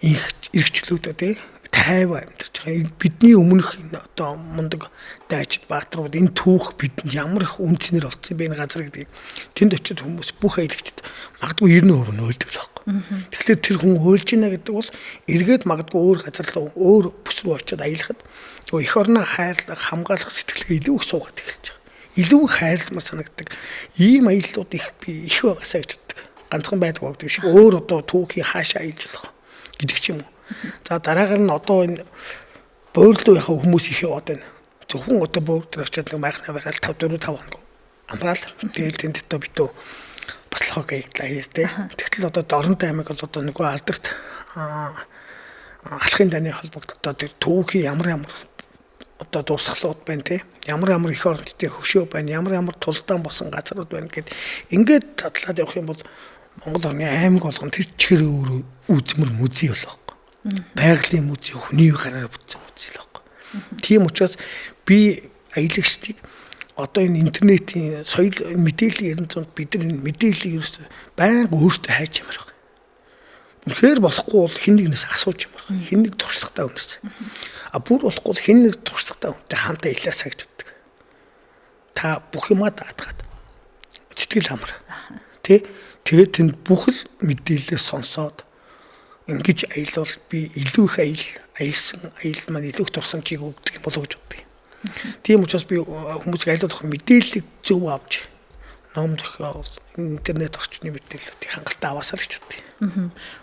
эрхчлөөдөө тий тайван амьдарч байгаа. Бидний өмнөх энэ одоо мундаг дайчид бааtruуд энэ түүх бидэнд ямар их үн цэнэр олцсон бэ энэ газар гэдгийг тэнд очиод хүмүүс бүх аялагчид магадгүй 90% нь уйлдаг л байхгүй. Тэгэхээр тэр хүн уйлж байна гэдэг бол эргээд магадгүй өөр газар руу өөр бүс рүү очиод аялахад нөгөө эх орноо хайрлах, хамгаалах сэтгэлгээ илүү их суугаад эхэлж байгаа. Илүү их хайрламар санагддаг. Ийм аяллууд их би их байгаасаа гэж боддог. Ганцхан байдаг байдаг шиг өөр одоо түүхийн хаашаа аялж болох гэдэг ч юм уу. За дараагаар нь одоо энэ буурлуу яхаа хүмүүс их яваад байна. Зөвхөн одоо буур дээр очиод нэг майхны бараал 5 4 5 хоног амраал. Тэгэл тэнд одоо битүү бас л хог аяглаа тий. Тэгтэл одоо Дорнод аймаг бол одоо нөгөө алдарт алхын дайны холбогдлолтой тэр түүхийн ямар ямар одоо дурсгалууд байна тий. Ямар ямар эх оронтой хөшөө байна, ямар ямар тулдаан болсон газрууд байна гэд ингээд задлаад явах юм бол Монгол орны аймаг болгон тэр чигээр өөр үзмэр музей болох. Байгалийн музей, хүний гараар бүтсэн музей л байхгүй. Тийм учраас би аялагчдыг одоо энэ интернетийн соёл мэдээллийн 90 зуунд бид нар энэ мэдээллийг ерөөсөө байнга өөртөө хайж ямар байна. Үнэхээр болохгүй бол хэн нэгнээс асууж ямар байна. Хэн нэг туршлагатай хүнээс. А бүр болохгүй бол хэн нэг туршлагатай хүнтэй хамт аялаасаа гэж боддог. Та бүх юмаа даатгаад сэтгэл амар. Тэ? Тэгээд тэнд бүх л мэдээлэлээ сонсоод ингэж аялвал би илүү их аял аялсан аялал маань илүү их турсамжийг өгдөг болов гэж боддог. Тийм учраас би хүмүүсийг аялал мэдээллийг зөв авч ном зохиол, интернет орчны мэдээллүүдийг хангалттай аваасаа л гэж боддог.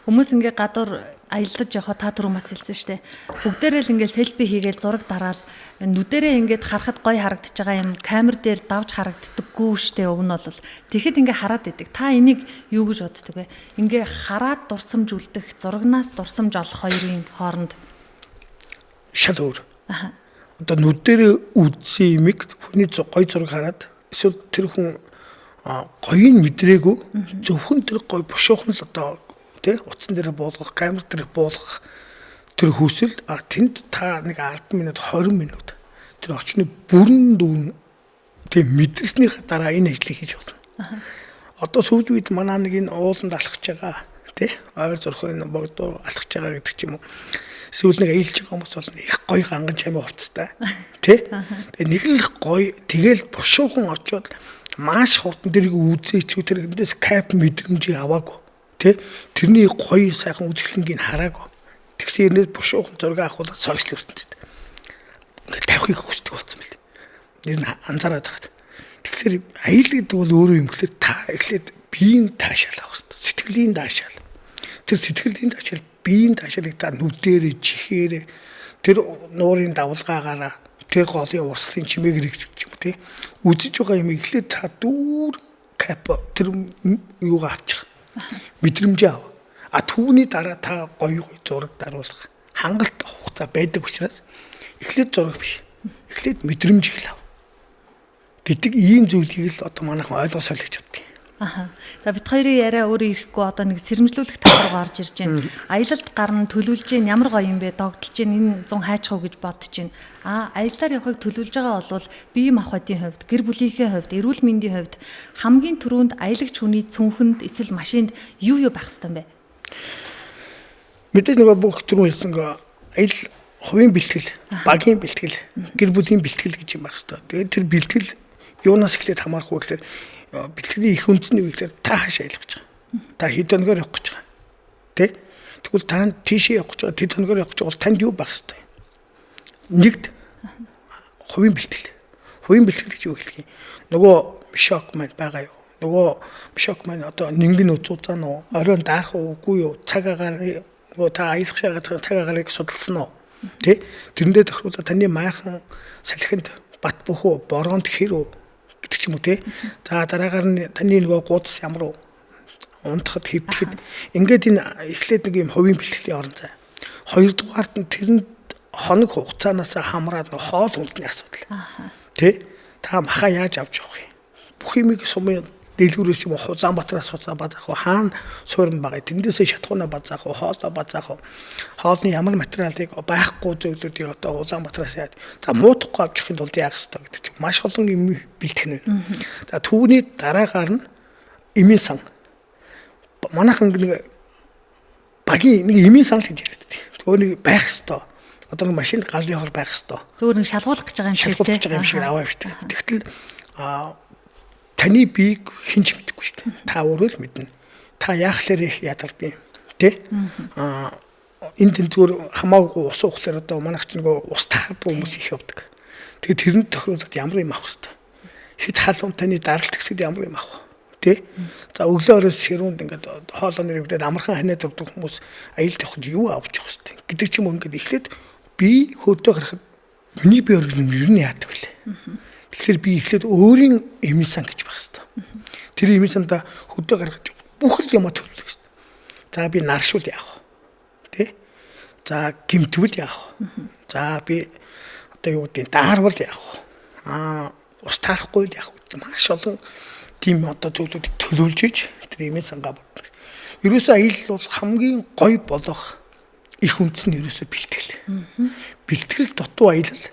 Хүмүүс ингээ гадуур аялаж явхаа та түрүү бас хэлсэн шүү дээ. Бүгдээрээ л ингээ селфи хийгээл зураг дараал нүдэрээ ингээд харахад гоё харагдаж байгаа юм камер дээр давж харагддаггүй шүү дээ. Уг нь бол тэгэхэд ингээ хараад идэг. Та энийг юу гэж боддог вэ? Ингээ хараад дурсамж үлдэх, зурагнаас дурсамж олох хоёрын хооронд шал өөр. Одоо нүдэрээ үзсэн имийг хүний гоё зураг хараад эсвэл тэр хүн гоёыг мэдрээгүй зөвхөн тэр гоё бушуухан л одоо тий утсан дээр буулгах, камер дээр буулгах тэр хүсэл тэнд та нэг 10 минут 20 минут тэр орчны бүрэн дүүн тий мэдэрснийхаа дараа энэ ажлыг хийж болно. Одоо сүүлийн үед манай нэг энэ ууланд алхаж байгаа тий ойр зурх энэ богдуур алхаж байгаа гэдэг ч юм уу. Эсвэл нэг аялж байгаа хүмүүс бол их гоё ганган чамин хувцастай тий. Тэгээ нэг л гоё тэгэл бушуухан очиод маш хурдан тэрийг үзээч тэр эндээс кайф мэдрэмжийг аваагүй тий. Тэрний гоё сайхан үзэсгэлэнгийг хараагүй. Тэгсэн хэрнээ бушуухан зураг авахул сошиал ертөнцид ингээд тавихыг хүсдэг болсон мэл. Нэр нь анзаараад байхад. Тэгэхээр аял гэдэг бол өөрөө юм гэхэлэр та эхлээд биеийн таашаал авах хэрэгтэй. Сэтгэлийн таашаал. Тэр сэтгэлийн таашаал, биеийн таашаалыг та нүдэрээ, чихээрээ тэр нуурын давлгаагаараа тэр голын урсгалын чимээг рэгч юм тий. Үзэж байгаа юм эхлээд та дүүр кап тэр юугаа авчих. Мэдрэмжээ ав. А түүний дараа та гоё гоё зураг даруулах хангалт хугацаа байдаг учраас эхлээд зураг биш. Эхлээд мэдрэмжийг л ав гэдэг ийм зүйлийг л одоо манайхан ойлгосоо л гэж боддог. Аха. За бит хоёрын яриа өөрөө ирэхгүй одоо нэг сэрэмжлүүлэх тал руу гарч ирж байна. Аялалд гарна төлөвлөж гин ямар гоё юм бэ? Догдолж гин энэ 100 хайчих уу гэж бодож гин. А аяллаар явахыг төлөвлөж байгаа бол бие махбодын хувьд, гэр бүлийнхээ хувьд, эрүүл мэндийн хувьд хамгийн түрүүнд аялагч хүний цүнхэнд эсвэл машинд юу юу байх хэвээр юм бэ? Мэдээж нөгөө бүх түрүү хэлсэн аялал хувийн бэлтгэл, багийн бэлтгэл, гэр бүлийн бэлтгэл гэж юм байх хэвээр. Тэгээд тэр бэлтгэл юунаас эхлээд хамаарах вэ гэхээр бэлтгэлийн их үндэс нь юу гэхээр та хаашаа аялах гэж байгаа. Та хэд хоногоор явах гэж байгаа. Тэ? Тэгвэл та тийшээ явах гэж байгаа, тэд хоногоор явах гэж байгаа бол танд юу байх хэвээр юм? Нэгд хувийн бэлтгэл. Хувийн бэлтгэл гэж юу хэлэх юм? Нөгөө шок маань байгаа юу? Нөгөө шок маань одоо нингэн үзүүцаан уу? Оройн даарах уу, үгүй юу? Цаг агаар нөгөө та аялах шагаа цаг агаарыг судалсан уу? Тэ? Тэрэндээ тохируулаад таны майхан салхинд бат бөхөө, бороонд хэр үү гэдэг ч юм уу те. За дараагаар нь таны нөгөө гудас ямар уу? Унтахад хэвдэхэд ингээд энэ эхлээд нэг юм хувийн бэлтгэлийн орон зай. Хоёрдугаарт нь тэрэнд хоног хугацаанаас хамраад хоол хүнсний асуудал. Тэ? Та маха яаж авч явах юм? Бүх юмыг сумын дэлгүүрээс юм уу Улаанбаатараас хуцаа базаах уу хаана суурин байгаа тэндээсээ шатхууна базаах уу хоолоо базаах уу хоолны ямар материалыг байхгүй зүйлүүдийг одоо Улаанбаатараас яад за муудахгүй авч явахын тулд яах ёстой гэдэг чинь маш олон юм бэлтгэнэ. За түүний дараагаар нь эмийн сан. Манайхан нэг багийн нэг эмийн сан л гэж яриад байдаг. Өөр нэг байх ёстой. Одоо нэг машинд галын хор байх ёстой. Зүгээр нэг шалгуулах гэж байгаа юм шиг тийм. Шалгуулах гэж байгаа юм шиг аваа явчихдаг. Тэгтэл таны биеийг хэн ч мэдэхгүй шүү дээ. Та өөрөө л мэднэ. Та яахлаар их ядардیں۔ Тэ? Аа энэ тэн зүгээр хамаагүй ус уухлаар одоо манайх ч нөгөө ус таардаг хүмүүс их явдаг. Тэгээд тэрэнд тохируулаад ямар юм авах хэвээр. Хэд халуун таны даралт гэсэд ямар юм авах вэ? Тэ? За өглөө орой сэрүүнд ингээд хоолоо нэрвдээд амархан ханиад явдаг хүмүүс аялд явахад юу авч явах хэвээр гэдэг ч юм уу ингээд эхлээд би хөдөө гарахад миний бие организм ер нь яадаг вүлээ. Тэгэхээр би эхлээд өөрийн эмийн сан гэж байх хэвээр. Тэр эмийн сандаа хөдөө гаргаж бүх л юмаа төлөвлөх хэвээр. За би наршуул яах вэ? Тэ? За гимтвэл яах вэ? За би одоо юу гэдэг даарвал яах вэ? Аа ус таарахгүй л яах вэ? Маш олон тийм одоо зүйлүүдийг төлөвлөж иж тэр эмийн сангаа бодно. Ерөөсөө аялал бол хамгийн гоё болох их үндэс нь ерөөсөө бэлтгэл. Бэлтгэл дутуу аялал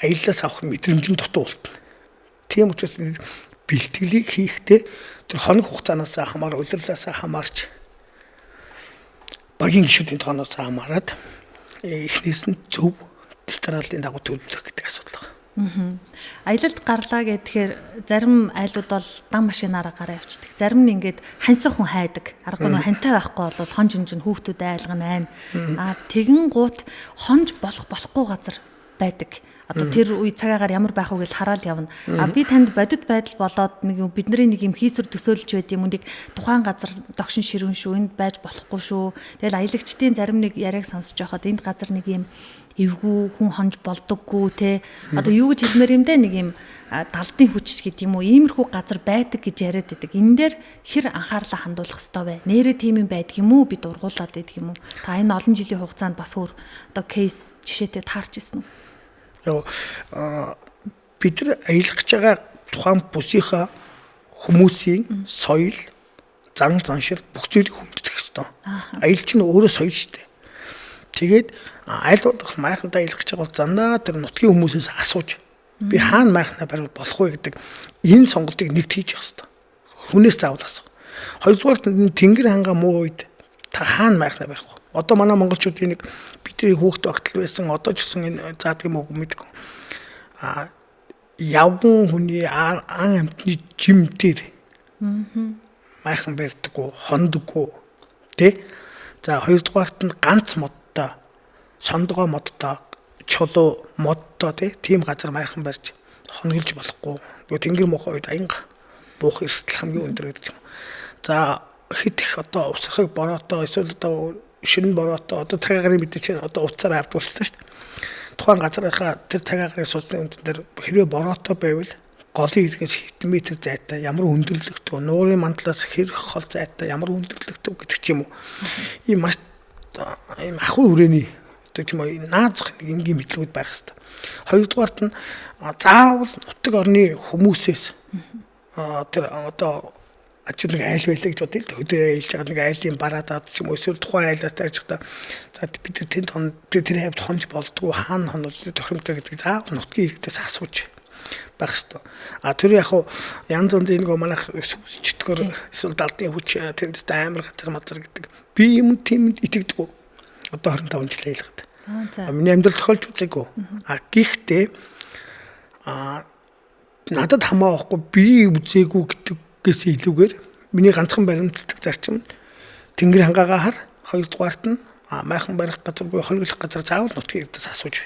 аяллаас авах мэдрэмж нь дутуу болтно. Тийм учраас бэлтгэлийг хийхдээ тэр хоног хугацаанаас хамаар улирлаас хамаарч багийн гишүүдийн тооноос хамаарат эхнээс нь зөв дистралийн дагуу төлөвлөх гэдэг асуудал байна. Аялалд гарлаа гэхээр зарим айлууд бол дан машинаараа гараа явчихдаг. Зарим нь ингээд ханьсан хүн хайдаг. Аргагүй нэг хантай байхгүй бол хонж хонж нь хүүхдүүд айлгана айн. А тэгэн гут хонж болох болохгүй газар байдаг. Одоо тэр үе цаг агаар ямар байх вэ гэж хараал явна. А би танд бодит байдал болоод нэг бидний нэг юм хийсвэр төсөөлж байд юм нэг тухайн газар догшин ширүүн шүү, энд байж болохгүй шүү. Тэгэл аялагчдын зарим нэг яриаг сонсож байхад энд газар нэг юм эвгүй хүн хонж болдоггүй те. Одоо юу гэж хэлмээр юм бэ нэг юм далдын хүч гэдэг юм уу иймэрхүү газар байдаг гэж яриад байдаг. Энэ дээр хэр анхаарлаа хандуулах ёстой вэ? Нэрээ тийм юм байдаг юм уу? Би дургуулад байдаг юм уу? Та энэ олон жилийн хугацаанд бас өөр одоо кейс жишээтэй таарч ирсэн үү? Бид нар аялах гэж байгаа тухайн бүсийнхаа хүмүүсийн соёл, зан заншил бүх зүйлийг хүндэтгэх ёстой. Аялал чинь өөрөө соёл шүү дээ. Тэгээд аль болох майхантай аялах гэж байгаа бол замдаа тэр нутгийн хүмүүсээс асууж би хаана майхнаа бариул болох вэ гэдэг энэ сонголтыг нэгт хийж явах ёстой. Хүнээс заавал асуу. Хоёрдугаар тэнгэр ханга муу үед та хаана майхнаа барих вэ? Одоо манай монголчуудын нэг бидний хүүхд багтал байсан, одоо ч гэсэн энэ заадаг юм уу мэдгүй. А явган хүний ан амьтны жим дээр майхан барьдаггүй, хондоггүй, тэ? За хоёрдугаарт нь ганц модтой, сондгоо модтой, чулуу модтой, тэ? Тийм газар майхан барьж хоноглож болохгүй. Нөгөө тэнгэр муухай үед аянга буух эрсдэл хамгийн өндөр гэдэг юм. За хэд их одоо усрахыг бороотой, эсвэл одоо шөнө бороотой, одоо цаг агаарын мэдээ чинь одоо утсаар авдаг болчихсон шүү дээ. Тухайн газрынхаа тэр цаг агаарын судасны үндсэн дээр хэрвээ бороотой байвал голын иргээс хэдэн метр зайтай, ямар өндөрлөгтэй, нуурын мандлаас хэр хол зайтай, ямар өндөрлөгтэй гэдэг ч юм уу. Ийм маш ийм ахуй хүрээний одоо тийм үү наазах нэг энгийн мэдлэгүүд байх хэрэгтэй. Хоёрдугаарт нь заавал нутаг орны хүмүүсээс тэр одоо ажил нэг айл байлаа гэж бодъё л хөдөө аялж байгаа нэг айлын бараадаад ч юм уу эсвэл тухайн айлаас тайжхдаа за бид тэр тэнд хон тэр хавьд хонж болдгоо, хаана хонол тохиромжтой гэдэг заавал нутгийн иргэдээс асууж байх хэрэгтэй. А тэр яг хуу янз янзын нөгөө манайх сүсчдгөр эсвэл далдын хүч тэнд амар газар мазар гэдэг би юм тийм итгэдэг. Одоо 25 жил аялахад. Миний амьдрал тохиолж үзээгүй. А гэхдээ надад хамаахгүй би үзээгүй гэдгээс илүүгээр миний ганцхан баримтлагдаг зарчим тэнгэр хангаагаа хар, хоёрдугаарт нь майхан барих газар буюу хоноглох газар заавал нутгийн иргэдээс асууж.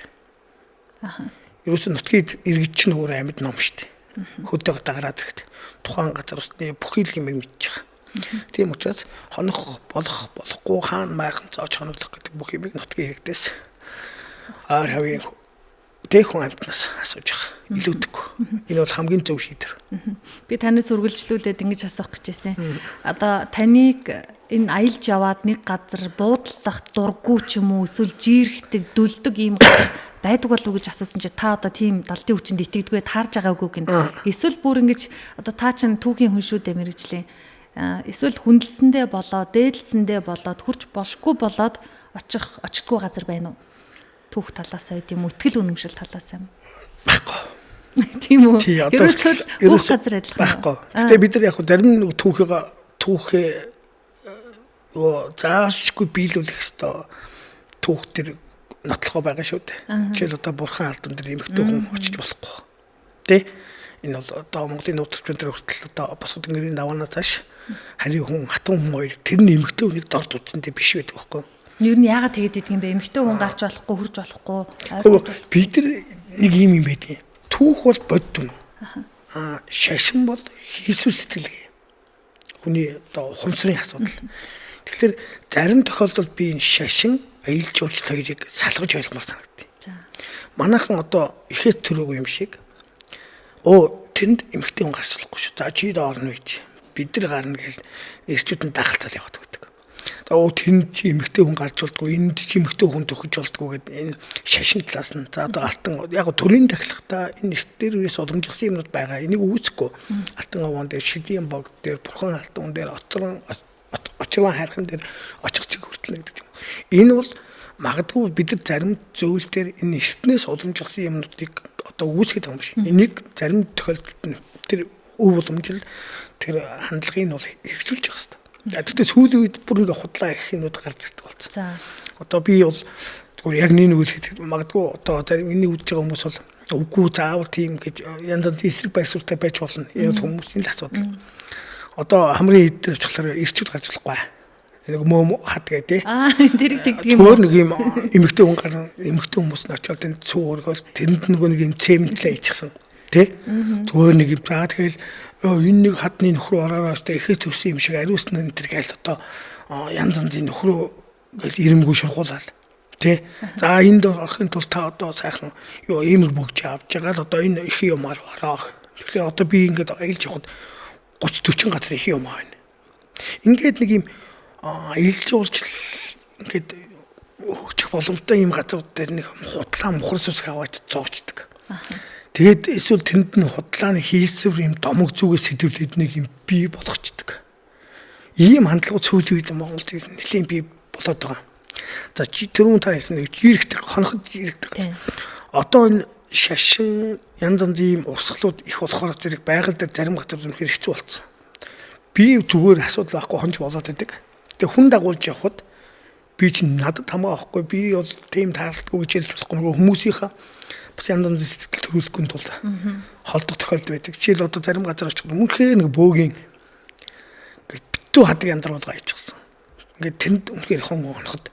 Ерөөсөө нутгийн иргэд чинь өөр амьд ном шүү дээ. Хөдөө дагараад ирэхэд тухайн газар усны бүхий л юмыг мэдж байгаа. Тийм учраас хонох болох болохгүй хаана майхан зоож хоноглох гэдэг бүх юмыг нутгийн иргэдээс ойр хавийн тэг хүн амьтнаас асууж байгаа. Илүүдэггүй. Энэ бол хамгийн зөв шийдвэр. Би танаас үргэлжлүүлээд ингэж асуух гэж байсан. Одоо таныг энэ аялж яваад нэг газар буудлах дурггүй ч юм уу эсвэл жирэхдэг, дүлдэг ийм газар байдаг болов уу гэж асуусан чи та одоо тийм далдын хүчинд итгэдэггүй, таарж байгаагүй гин. Эсвэл бүр ингэж одоо та чинь түүхийн хүн шүү дээ мэрэгжлийн. Эсвэл хүндэлсэндээ болоод, дээдлсэндээ болоод, хурж болохгүй болоод очих очтгүй газар байна уу? Түүх талаас байд юм уу? Итгэл үнэмшил талаас юм. Байхгүй. Тийм үү? Ерөөсөө бүх газар адилхан. Байхгүй. Гэтэ бид нар яг зарим нэг түүхээ нөгөө заашгүй биелүүлэх ёстой түүх төр нотлохоо байгаа шүү дээ. Жишээл одоо бурхан алдан дээр эмэгтэй хүн очиж болохгүй. Тэ? Энэ бол одоо Монголын нууц түвшин дээр хүртэл одоо босгод тэнгэрийн даваанаас цааш харийн хүн, хатан хүн хоёр тэр нь эмэгтэй хүнийг дорд үзсэн дээ биш байдаг байхгүй. Ер нь яагаад тэгээд идэх юм бэ? Эмэгтэй хүн гарч болохгүй, хурж болохгүй. Бид нар нэг юм юм байдгийн. Түүх бол бодит үнэн. Шашин бол хийсвэр сэтгэлгээ. Хүний одоо ухамсарын асуудал. Тэгэхээр зарим тохиолдолд би энэ шашин, аялал жуулчлал хоёрыг салгаж ойлгомоор санагдав. Манайхан одоо ихэс төрөөгүй юм шиг тэнд эмэгтэй хүн гарч болохгүй шүү. За чи орно гэж. Бид нар гарна гэж эрчүүд нь дагалцал яваад өгдөг. Тэнд чи эмэгтэй хүн гарч болдгоо, энд чи эмэгтэй хүн төхөж болдгоо гэдэг энэ шашин талаас нь. За одоо алтан яг төрийн тахилгатай энэ эрт дээр үес уламжилсан юмнууд байгаа. Энийг үүсэхгүй. Алтан овоон дээр, шидийн бог дээр, бурхан алтан дээр, очрон хайрхан дээр очих цэг хүртэл гэдэг юм. Энэ бол магадгүй бид нар зарим зөвл дээр энэ эртнээс уламжилсан юмнуудыг одоо үүсгэж байгаа юм биш. Энийг зарим тохиолдолд тэр өв уламжил тэр хандлагыг нь бол хэрэгжүүлж байгаа хэрэгтэй. Гэхдээ сүүлийн үед бүр ингээ худлаа их юмуд гарч ирдэг болсон. За. Одоо би бол зүгээр яг нэг үйл хийдэг магадгүй одоо зарим энийг үзэж байгаа хүмүүс бол үгүй заавал тийм гэж янз янзын эсрэг байр суурьтай байж болно. Энэ бол хүмүүсийн л асуудал. Одоо хамрын хэд дээр очихлоор ирчүүд гарч болохгүй. Нэг мөм хад гэдэг. Тэрийг тэгдэг юм. Өөр нэг юм эмэгтэй хүн гарна, эмэгтэй хүмүүс нь очиод энэ цүү өргөөл тэрэнд нөгөө нэг юм цемэнтлээ ичихсэн. Тэ? Зүгээр нэг юм за тэгэл энэ нэг хадны нөхрөө ороороо өстэй эхээс төрсөн юм шиг ариусна энэ төр гээл одоо янз янзын нөхрөө гэл ирэмгүй шургуулаад. Тэ? За энд орохын тулд та одоо сайхан юу эмэг бөгж авч байгаа л одоо энэ их юмар ороо. Тэгэхээр одоо би ингээд аялж явхад 30 40 газар их юм байна. Ингээд нэг юм аялал жуулчлал ингээд хөгжих боломжтой юм газрууд дээр нэг худлаа мухар сүсг аваад зоочдөг. Тэгээд эсвэл тэнд нь худлааны хийсвэр юм домог зүгээс сэдвлээд нэг юм бий болгочдөг. Ийм хандлага сүүлийн үед Монголд нэлийн бий болоод байгаа. За түрүүн та хэлсэн нэг жирэгдэг, хоноход жирэгдэг. Одоо энэ шашин янз янзын ийм урсгалууд их болохоор зэрэг байгаль дээр зарим газар үнэхээр хэцүү болсон. Би зүгээр асуудал байхгүй хонж болоод идэг. Тэгээ хүн дагуулж явхад би чинь надад хамаа байхгүй, би бол тийм таарлтгүй гэж хэлж болохгүй, нөгөө хүмүүсийнхаа бас янз янзын сэтгэл төрүүлэхгүй тулд холдох тохиолдол байдаг. Жишээл одоо зарим газар очих үнэхээр нэг бөөгийн ингээл битүү хадаг яндар болгоо хайчихсан. Ингээд тэнд үнэхээр хон хоноход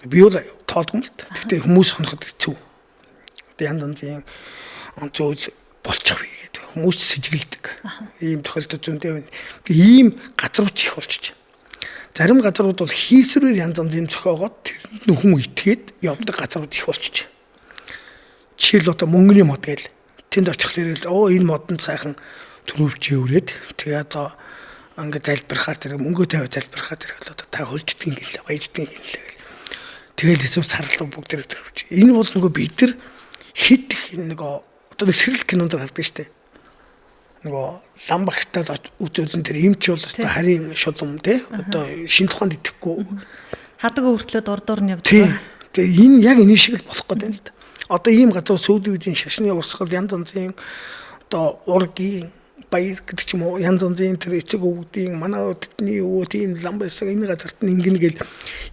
би бол тоодгүй юм л та. Гэхдээ хүмүүс хоноход хэцүү. Одоо янз янзын зүйл болчих вэ гэдэг хүмүүс сэжиглэдэг. Ийм тохиолдол зөндөө байна. Ийм газрууч их болчих. Зарим газрууд бол хийсвэрээр янз янзын зохиогоод тэрэнд нь хүн итгээд явдаг газрууд их болчих. Жишээл одоо мөнгөний мод гээл тэнд очихлоор л оо энэ модонд сайхан төрөвч өврээд тэгээ одоо ингээд залбирхаар зэрэг мөнгө тавиа залбирхаар зэрэг л одоо та хөлждгийг гэлээ, баяждгийг гэлээ гэл. Тэгэл эсвэл сарлаа бүгд тэр төрөвч. Энэ бол нөгөө бид нар хэд их нөгөө одоо нэг сэрэл кинонд гардаг шүү дээ. Нөгөө лам багтаа үзүүлэн тэр эмч бол одоо харийн шулам тий одоо шинэ тухайд итгэхгүй хадаг өртлөө дур дур нь явдаг. Тэгээ энэ яг энэ шиг л болох гэдэг юм л да. Одоо ийм газар сүүлийн үеийн шашны урсгал янз янзын одоо ургийн баяр гэдэг ч юм уу янз янзын тэр эцэг өвгдийн манай тэдний өвөө тийм лам байсан энэ газарт нь ингэнэ гэл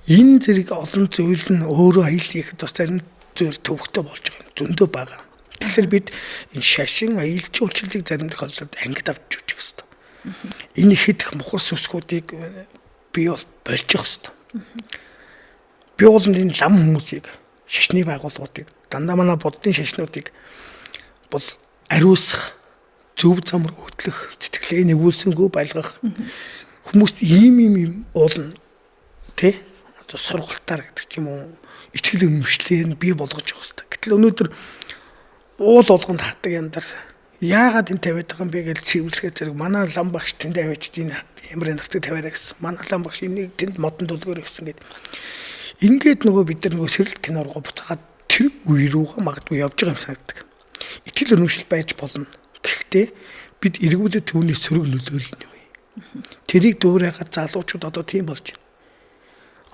энэ зэрэг олон зүйл нь өөрөө аял хийхэд бас зарим зүйл төвөгтэй болж байгаа юм зөндөө байгаа. Тэгэхээр бид энэ шашин аялал жуулчлалыг зарим тохиолдолд ангид авч үжих хэрэгтэй. Энэ хэд их мухар сүсгүүдийг би бол болчих хэрэгтэй. Би бол энэ лам хүмүүсийг шашны байгууллагуудыг дандаа манай буддын шашнуудыг бол ариусгах, зөв зам руу хөтлөх, сэтгэлээ нэгүүлсэнгүү байлгах хүмүүст ийм ийм юм уулна тэ одоо сургалтаар гэдэг ч юм уу итгэл үнэмшлээр нь бий болгож явах хэрэгтэй. Гэтэл өнөөдөр уул болгонд хатаг яндар яагаад энэ тавиад байгаа юм бэ гэж цэвэрлэгээ зэрэг манай лам багш тэнд аваач энэ ямар нартыг тавиараа гэсэн. Манай лам багш энийг тэнд модон дөлгөөрэй гэсэн гээд ингээд нөгөө бид нар нөгөө сэрэлт кино руу буцаагаад тэр үе рүүгээ магадгүй явж байгаа юм санагддаг. Итгэл үнэмшил байж болно. Гэхдээ бид эргүүлээд түүний сөрөг нөлөөлнө юм. Тэрийг дуурайгаад залуучууд одоо тийм болж байна.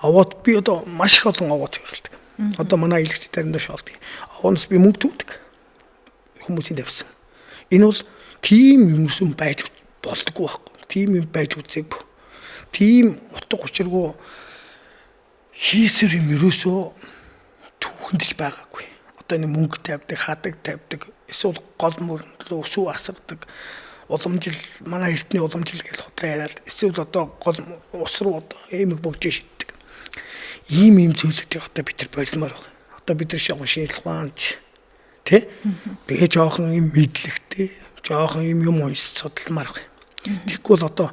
Овоод би одоо маш их олон овоо цэвэрлэдэг. Одоо манай аялагч таримдаа шоолдог. Овоонос би мөнгө төвдөг. Хүмүүсийн тавьсан. Энэ бол тийм юмсэн байж болдгоо байхгүй. Тийм юм байж үзээгүй. Тийм утга учиргүй хийсэр юм ерөөсөө түүхэндж байгаагүй. Одоо энэ мөнгө тавьдаг, хадаг тавьдаг, эсвэл гол мөрөндлөө өсөв асгадаг уламжил манай эртний уламжил гэж худлаа яриад эсвэл одоо гол ус руу одоо эмэг бөгжөө шиддэг. Ийм ийм зүйлүүдийг одоо бид нар болмоор байна. Одоо бид нар шинжлэх ухаанч тий тэгээ жоохон юм мэдлэгтэй, жоохон юм юм унш судалмаар байна. Тэгэхгүй бол одоо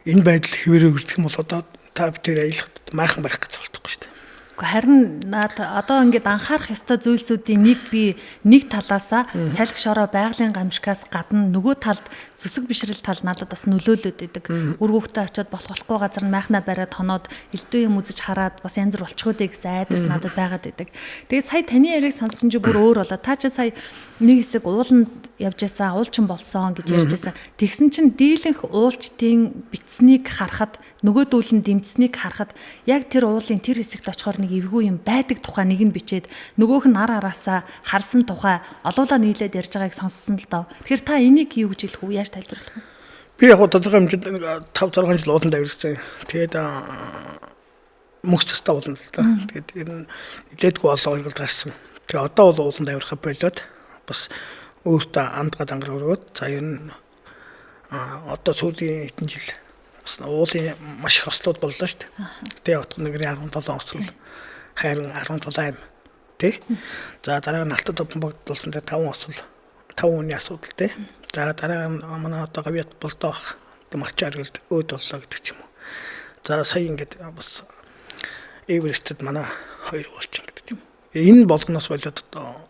энэ байдал хэвээрээ үрдэх юм бол одоо та бид тэр аялахад майхан барих гэж болтохгүй шүү дээ. Харин наад одоо ингээд анхаарах ёстой зүйлсүүдийн нэг би нэг талаасаа салхи шороо байгалийн гамшигаас гадна нөгөө талд зүсэг бишрэл тал надад бас нөлөөлөд идэг. Үр хүүхдээ очиод болох болохгүй газар нь майхнаа бариад хоноод элдв юм үзэж хараад бас янз бүр болчихоо дээ гэсэн айдас надад байгаад идэг. Тэгээд сая таны яриаг сонссон чи бүр өөр болоо. Та чи сая нэг хэсэг ууланд явж байсан, уулчин болсон гэж ярьж байсан. Тэгсэн чинь дийлэнх уулчдын битснийг харахад, нөгөөдүүл нь дэмжсэнийг харахад яг тэр уулын тэр хэсэгт очихоор нэг эвгүй юм байдаг тухай нэг нь бичээд нөгөөх нь ар араасаа харсан тухай олуула нийлээд ярьж байгааг сонссон л доо. Тэгэхээр та энийг юу гэж хэлэх үү? Яаж тайлбарлах вэ? Би яг тодорхой хэмжээнд 5 6 жил ууланд авирсан. Тэгээд мөнгө цастаа ууланд л да. Тэгээд ер нь нилээдгүй олон ойлголт гарсан. Тэгээ одоо бол ууланд авирах болоод бас өөртөө андгаа дангаар өргөөд за ер нь одоо сүүлийн хэдэн жил бас уулын маш их ослууд боллоо шүү дээ. Тэгээ отго нэгрийн 17 осол хайран 17 айм тий. За дараа нь алтад бомбогдуулсан дээр 5 осол 5 хүний асуудал тий. За дараа нь манай одоо гавьяат болдоо бах. Малчин аргалд өөд боллоо гэдэг ч юм уу. За сая ингээд бас Эверестэд манай хоёр уулчин гэдэг юм. Энэ болгоноос болоод одоо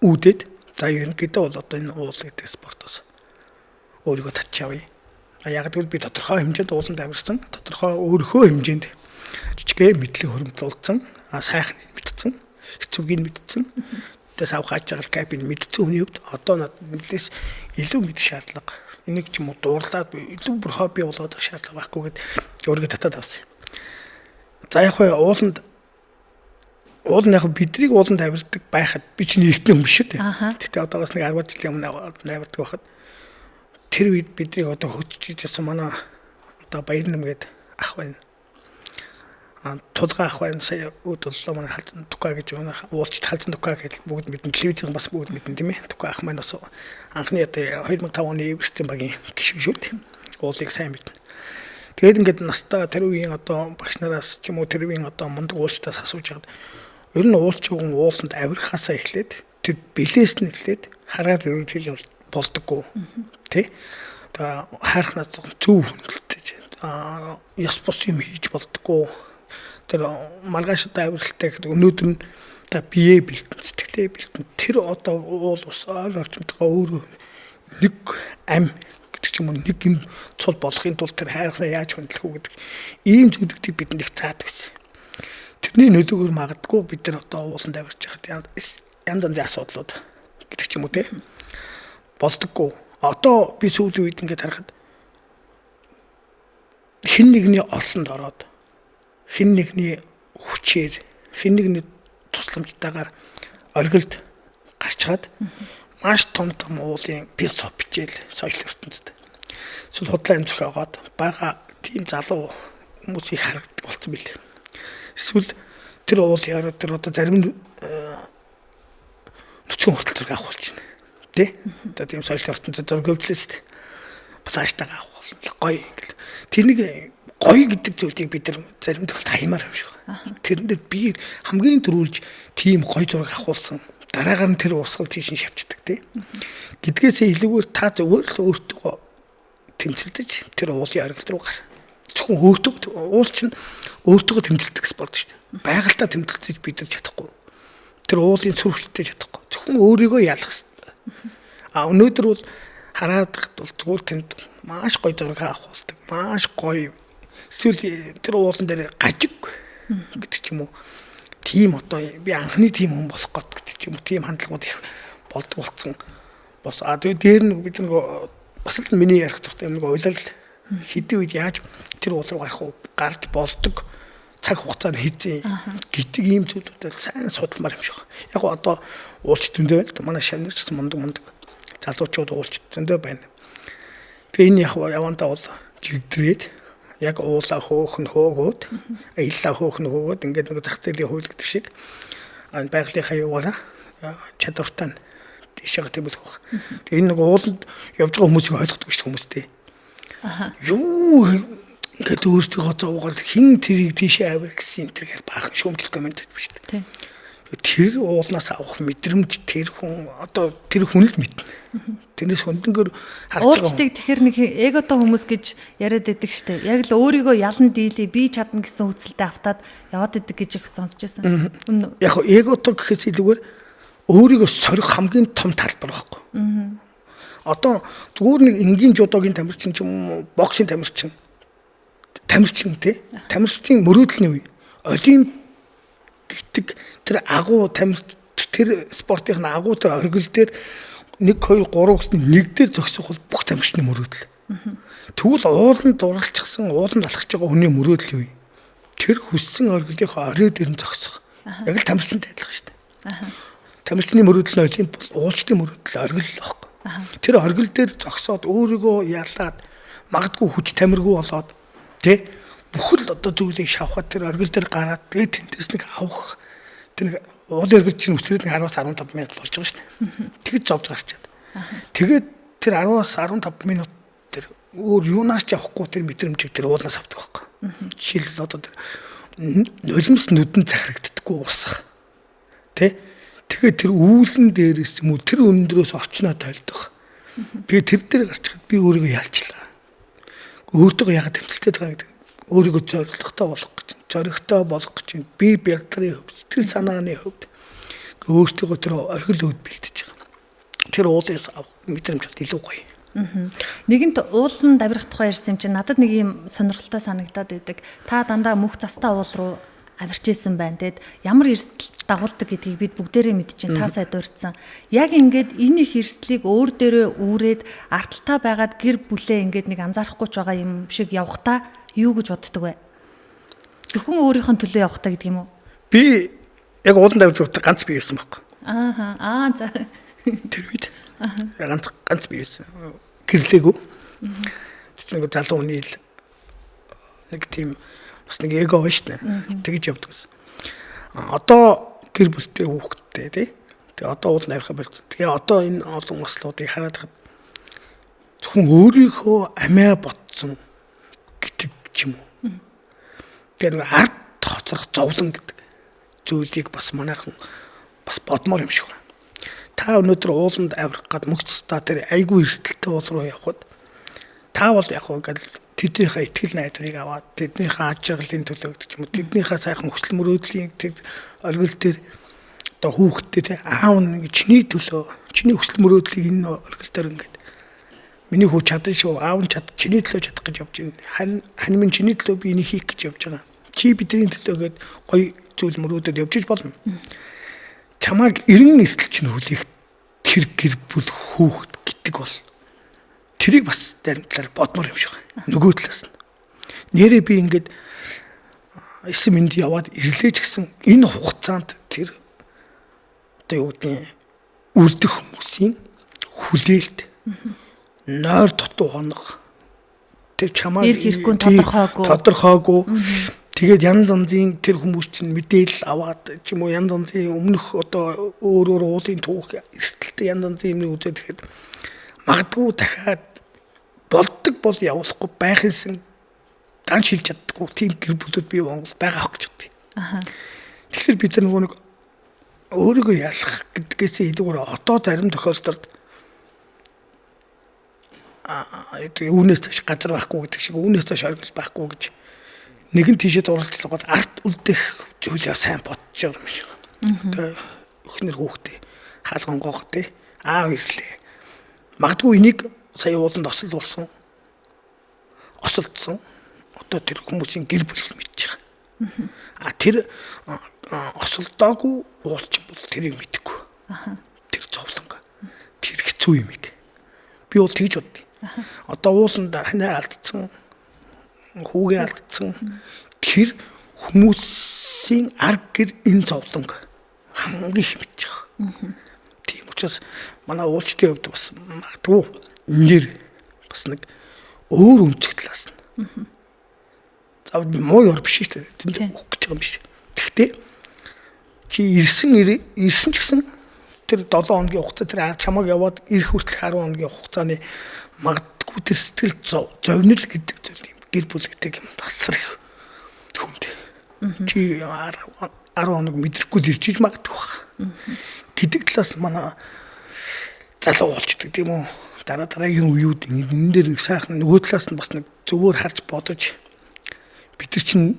үүдээд за ерөнхийдөө бол одоо энэ уул гэдэг спортоос өөрийгөө татчих авъя. Яг гэвэл би тодорхой хэмжээнд ууланд авирсан, тодорхой өөрийнхөө хэмжээнд жижигхэн мэдлэг хөрөмтлүүлсэн, сайхныг мэдсэн, хэцүүгийг мэдсэн. Тэгээ сав хааж байгаа кабин мэдсэн хүний хувьд одоо надад нэлээс илүү мэдэх шаардлага. Энийг ч юм уу дуурлаад илүү бүр хобби болгоод шаардлага байхгүй гэд өөрийгөө татаад авсан юм. За яг хөө ууланд уул нь яг бидрийг ууланд авирдаг байхад би чинь эртний хүн биш үү. Гэтэ одоогоос нэг 10 жилийн өмнө авирдаг байхад Тэр үед бидний одоо хөтжиж байсан манай одоо Баярнам гээд ах байна. Тулгаа ах байна. Сая үүд боллоо манай Халзан Тука гэж манай уулчд Халзан Тука гэж бүгд мэднэ. Телевизэн бас бүгд мэднэ, тийм ээ. Тука ах маань бас анхны одоо 2005 оны Эверестийн багийн гишүүн шүү дээ. Уулыг сайн мэднэ. Тэгээд ингээд настаа тэр үеийн одоо багш нараас ч юм уу тэр үеийн одоо мундаг уулчдаас асууж хагаад ер нь уулч хүн ууланд авирахаасаа эхлээд тэр бэлээс нь эхлээд хараар ерөнхийдөө болдоггүй тий. Одоо хайрхнаас зөв хүндэлтэй ёс бус юм хийж болдоггүй. Тэр маргааш одоо авиралтай гэдэг өнөөдөр нь одоо бие бэлтэн, сэтгэлээ бэлтэн, тэр одоо уул ус ойр орчимтойгоо өөрөө нэг ам гэдэг ч юм уу нэг юм цул болохын тулд тэр хайрхнаа яаж хүндлэх үү гэдэг ийм зүйлүүдийг бидэнд их заадаг гэсэн. Тэрний нөлөөгөөр магадгүй бид нар одоо ууланд авирч байхад янз янзын асуудлууд гэдэг ч юм уу те болдоггүй. Одоо би сүүлийн үед ингээд харахад хэн нэгний олсонд ороод, хэн нэгний хүчээр, хэн нэгний тусламжтайгаар оргилд гарчхаад маш том том уулын философи бичээл сошиал ертөнцид. Эсвэл худлаа юм зохиогоод байгаа тийм залуу хүмүүс их харагддаг болсон билээ. Эсвэл тэр уул яриа тэр одоо зарим нүцгэн хүртэл зураг авах болж байна. Тэ? Одоо тийм сошиал ертөнцид зураг хөвдлээ шүү дээ. Плаштайгаа авах болсон л гоё ингээл. Тэр нэг гоё гэдэг зүйлийг бид нар зарим тохиолдолд хаймаар юм шиг байна. Тэрэн дээр би хамгийн түрүүлж тийм гоё зураг авахулсан. Дараагаар нь тэр урсгал тийш нь шавчдаг тий. Гэдгээсээ илүүгээр та зүгээр л өөртөө тэмцэлдэж тэр уулын оргил руу гар. Зөвхөн өөртөө уул чинь өөртөө тэмцэлдэх спорт шүү дээ. Байгальтай тэмцэлдэж бид нар чадахгүй. Тэр уулын сүр хүчтэй чадахгүй. Зөвхөн өөрийгөө ялах хэрэгтэй. А өнөөдөр бол хараад бол зүгээр тэнд маш гоё зураг авах болдог. Маш гоё. Эсвэл тэр уулан дээр гажиг гэдэг ч юм уу. Тийм одоо би анхны тийм хүн болох гээд гэдэг ч юм уу. Тийм хандлагууд их болдог болсон. Бас а тэгээ дээр нь бид нэг бас л миний ярих тухтай юм нэг уйлал хэдийн үед яаж тэр уул руу гарах уу, гарч болдог цаг хугацаанд хийцэн гэдэг ийм зүйлүүдэд сайн судалмаар юм шиг. Яг го одоо уулч зөндөө байна. Манай шавнар ч гэсэн мундаг мундаг залуучууд уулч зөндөө байна. Тэгээ энэ яг явандаа бол жигдрээд яг уулаа хөөхн хөөгөөд, аяллаа хөөхн хөөгөөд ингээд нэг зах зээлийн хууль гэдэг шиг байгалийнхаа юугаараа чадвартай нь тийшээ тэмүүлэх баг. Тэгээ энэ нэг ууланд явж байгаа хүмүүсийг ойлгодог шүү дээ хүмүүстэй. Юу ингээд өөртөө зовгоод хин тэрийг тийшээ авир гэсэн энэ төр гэл баахан шүүмжлэх комент байдаг шүү дээ. Тэр уулнаас авах мэдрэмж тэр хүн одоо тэр хүн л мэднэ. Тэрнээс хөндлөнгөөр харж байгаа. Уулчдыг тэгэхээр нэг эготой хүмүүс гэж яриад байдаг штэ. Яг л өөрийгөө ялан дийлээ би чадна гэсэн үсэлтэд автаад яваад идэг гэж их сонсч байсан. Яг эготой гэхээс илүүгээр өөрийгөө сорих хамгийн том талбар байхгүй. Одоо зүгээр нэг энгийн жудогийн тамирчин ч юм уу, боксing тамирчин те. Тамирчдын мөрөөдлийн үе. Олимп гэдэг тэр агуу тамир тэр спортын агуу тэр оргил дээр 1 2 3 гэсэн нэг дээр зогсох бол бүх тамирчны мөрөөдөл. Тэгвэл ууланд дурлцсан, ууланд алхаж байгаа хүний мөрөөдөл юу? Тэр хүссэн оргилынхоо орой дээр нь зогсох. Яг л тамирчинтай адилхан шүү дээ. Тамирчны мөрөөдөл нь олимп бол уулчдын мөрөөдөл оргил л байхгүй. Тэр оргил дээр зогсоод өөрийгөө ялаад магадгүй хүч тамиргүй болоод тэ бүхэл одоо зүйлийг шавхад тэр оргил дээр гараад тэгээд тэндээс нэг авах тэр нэг уулын оргил чинь үсрээд нэг 10-аас 15 минут болж байгаа шүү дээ. Тэгэж зовж гарчаад. Тэгээд тэр 10-аас 15 минут тэр өөр юунаас ч авахгүй тэр мэдрэмжийг тэр уулнаас авдаг байхгүй. Жишээлбэл одоо тэр нулимс нүдэн захирагддаггүй уусах. Тэ? Тэгээд тэр үүлэн дээрээс юм уу тэр өндрөөс орчноо тойлдох. Би тэр дээр гарчхад би өөрийгөө ялчлаа. Өөртөө яагаад тэмцэлтэй байгаа гэдэг өөрийгөө зоригтой болгох гэж, зоригтой болгох гэж би бэлтрийн хувьд, сэтгэл санааны хувьд өөртөө тэр оргил өөд бэлтэж байгаа. Тэр уулаас авах мэдрэмж бол илүү гоё. Нэгэнт ууланд авирах тухай ярьсан юм чинь надад нэг юм сонирхолтой санагдаад байдаг. Та дандаа мөх застаа уул руу авирч исэн байна. Тэгэд ямар эрсдэл дагуулдаг гэдгийг бид бүгдээрээ мэдчихээн. Та сая дурдсан. Яг ингээд энэ их эрсдлийг өөр дээрээ үүрээд арталтаа байгаад гэр бүлээ ингээд нэг анзаарахгүй ч байгаа юм шиг явхдаа юу гэж боддог вэ? Зөвхөн өөрийнх нь төлөө явхдаа гэдэг юм уу? Би яг ууланд авирч явахдаа ганц би байсан байхгүй. Ааха. Аа за. Тэр үед ганц би байсан. гэрлээгүй. Тэр нэг залуу хүний л нэг тийм бас нэг эго байна шүү дээ. Тэгж явдаг гэсэн. Одоо гэр бүлтэй хүүхэдтэй тий. Тэгээ одоо уул навирах болсон. Тэгээ одоо энэ олон ослуудыг хараад хад зөвхөн өөрийнхөө амиа ботсон гэдэг ч юм уу. Тэгээ нэг ард хоцрох зовлон гэдэг зүйлийг бас манайхан бас бодмоор юм шиг байна. Та өнөөдөр ууланд авирах гад мөгцстаа тэр айгүй эрсдэлтэй уул руу явхад та бол яг ингээл тэднийхээ итгэл найдварыг аваад тэднийхээ аж аргалын төлөө гэдэг ч юм уу тэднийхээ сайхан хүсэл мөрөөдлийн тэр оргил дээр одоо хүүхдтэй те аав нэг чиний төлөө чиний хүсэл мөрөөдлийг энэ оргил дээр ингээд миний хүү чадан шүү аав нь чад чиний төлөө чадах гэж явж байна хань минь чиний төлөө би энийг хийх гэж явж байгаа чи бидний төлөө гээд гоё зүйл мөрөөдөд явж иж болно. Чамайг эрен эртэл чинь хүлээх тэр гэр бүл хүүхэд гэдэг бол тэрийг бас зарим талаар бодмоор юм шиг байна. Нөгөө талаас нь. Нэрээ би ингээд эсэм энд яваад ирлээ ч гэсэн энэ хугацаанд тэр одоо юу гэдгийг үлдэх хүмүүсийн хүлээлт нойр дутуу хоног тэр чамайг Ирэх ирэхгүй нь тодорхойгүй. Тэгээд янз янзын тэр хүмүүс чинь мэдээлэл аваад ч юм уу янз янзын өмнөх одоо өөр өөр уулын түүх эрсдэлтэй янз янзын юмыг үзээд ирэхэд магадгүй дахиад болдог бол явуулахгүй байх юмсан дан шилж чаддаггүй тийм гэр бүлүүд бий Монгол байгаа ах гэж бодъё. Тэгэхээр бид нар нөгөө нэг өөрийгөө ялах гэдгээсээ илүүгээр одоо зарим тохиолдолд үүнээс цааш газар байхгүй гэдэг шиг үүнээс цааш оргил байхгүй гэж нэгэн тийшээ зурлалгаад арт үлдэх зүйлээ сайн бодож байгаа юм шиг. Одоо өхнөр хүүхдээ хаалган гоох те аав ирлээ. Магадгүй энийг сая ууланд осол болсон. Осолдсон. Одоо тэр хүмүүсийн гэр бүл мэдж байгаа. А тэр осолдоогүй уулчин бол тэрийг мэдэхгүй. Тэр зовлонг. Тэр хэцүү юм их. Би бол тэгж боддیں۔ Одоо ууланд ханаа алдсан, хүүгээ алдсан тэр хүмүүсийн арг гэр энэ зовлонг хамгийн их мэдж байгаа. Тийм учраас манай уулчдын хувьд бас магадгүй энээр бас нэг өөр өнцөг талаас нь. За муу ёр биш шүү дээ. Тэнд өгөх гэж байгаа юм биш. Тэгтээ чи ирсэн ч гэсэн тэр 7 хоногийн хугацаа тэр чамайг яваад ирэх хүртэл 10 хоногийн хугацааны магадгүй тэр сэтгэл зовнил гэдэг зүйл юм гэр бүл гэдэг юм тасар их хүнд. Чи 10 хоног мэдрэхгүй л ирж иж магадгүй баг. Гэдэг талаас манай залуу болчдөг тийм үү? Дараа дараагийн үеүд энэ дээр нэг сайхан нөгөө талаас нь бас нэг зөвөр харж бодож бид нар чинь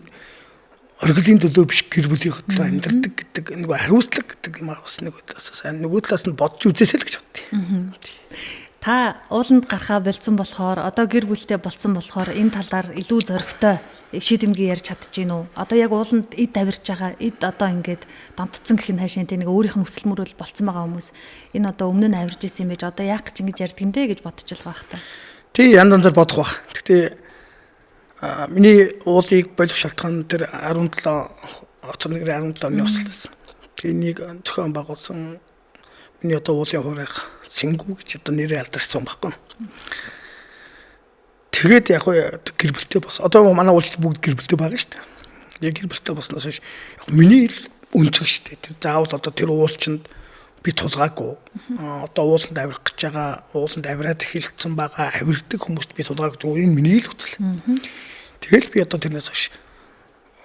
оргилын төлөө биш гэр бүлийн төлөө амьдардаг гэдэг нөгөө хариуцлага гэдэг юм бас нэг талаас сайн нөгөө талаас нь бодож үзээсэй л гэж боддیں۔ Та ууланд гарахаа болцсон болохоор одоо гэр бүлтэй болцсон болохоор энэ талаар илүү зоригтой шийдэмгий ярьж чадж гин үү? Одоо яг ууланд эд авирж байгаа, эд одоо ингээд донтцсон гэх нь хаашаа тэ нэг өөрийнх нь хүсэл мөрөөл болцсон байгаа хүмүүс энэ одоо өмнө нь авирж исэн юм байж одоо яах гэж ингэж ярьдаг юм бэ гэж бодож л байх та. Тий, янз янзаар бодох байх. Гэтэ миний уулыг болох шалтгаан тэр 17 оцор нэгрийн 17 оны осол байсан. Тэгээ энийг зохион байгуулсан миний одоо уулын хуурайх Сэнгүү гэж одоо нэрээ алдарсан байхгүй. Тэгээд яг гэр бүлтэй бас одоо манай уулчд бүгд гэр бүлтэй байгаа шүү дээ. Яг гэр бүлтэй болсноос хойш яг миний л өнцөг шүү дээ. Тэр заавал одоо тэр уулчинд би тулгаагүй. Одоо ууланд авирах гэж байгаа, ууланд авираад эхэлсэн байгаа авирдаг хүмүүст би тулгаагүй. Зүгээр энэ миний л үзэл. Тэгэл би одоо тэрнээс хойш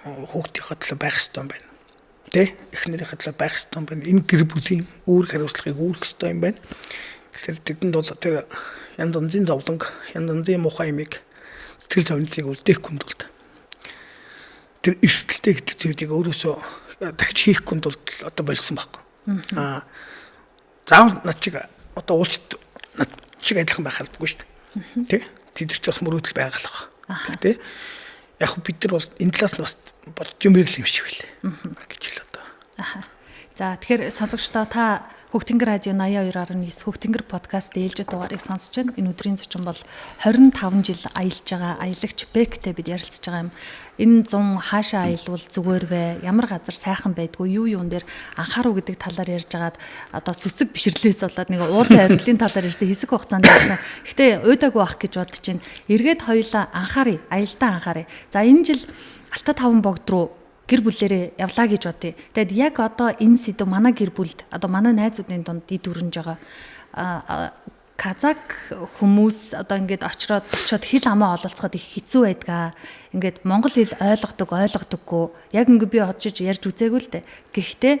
хүүхдийнхээ төлөө байх ёстой юм байна. Тэ? Эхнэрийнхээ төлөө байх ёстой юм байна. Энэ гэр бүлийн үүрэг хариуцлагыг үүрэх ёстой юм байна. Тэгэхээр тэдэнд бол тэр янз янзын зовлонг, янз янзын муухай юмыг сэтгэл зовнилыг үлдээхгүй тулд тэр эрсдэлтэй гэдэг зүйлийг өөрөөсөө дахиж хийхгүй тулд одоо болсон байхгүй. Аа заавал над чиг одоо уулчд над чиг адилхан байх албагүй шүү дээ. Тэ? Тэд нар ч бас мөрөөдөл байгаа л байгаа. Тэ? Яг бид нар бол энэ талаас нь бас бодож юмэр л юм шиг байлээ гэж л одоо. За тэгэхээр сонсогчдоо та Хөх Тэнгэр радио 82.9 Хөх Тэнгэр подкаст ээлжид дугаарыг сонсож байна. Энэ өдрийн зочин бол 25 жил аялж байгаа аялагч Бектэй бид ярилцж байгаа юм. Энэ зун хаашаа аялвал зүгээр вэ? Ямар газар сайхан байдгүй? Юу юун дээр анхаарав гэдэг талаар ярьж агаад одоо сүсэг бишрлээс болоод нэг уулын авирлын талаар ярьсан хэсэг хугацаанд ярьсан. Гэтэ уйдаагүй ах гэж бодож байна. Эргээд хоёулаа анхааръя, аялдаа анхааръя. За энэ жил Алтай таван богд руу гэр бүлэрээ явлаа гэж бодъё. Тэгэд яг одоо энэ сэдв манай гэр бүлд одоо манай найзуудын дунд эд өрнөж байгаа. Казак хүмүүс одоо ингээд очроод очиод хэл амаа ололцоход их хэцүү байдгаа. Ингээд монгол хэл ойлгодог, ойлгодоггүй. Яг ингээд би очиж ярьж үзээгүй л дээ. Гэхдээ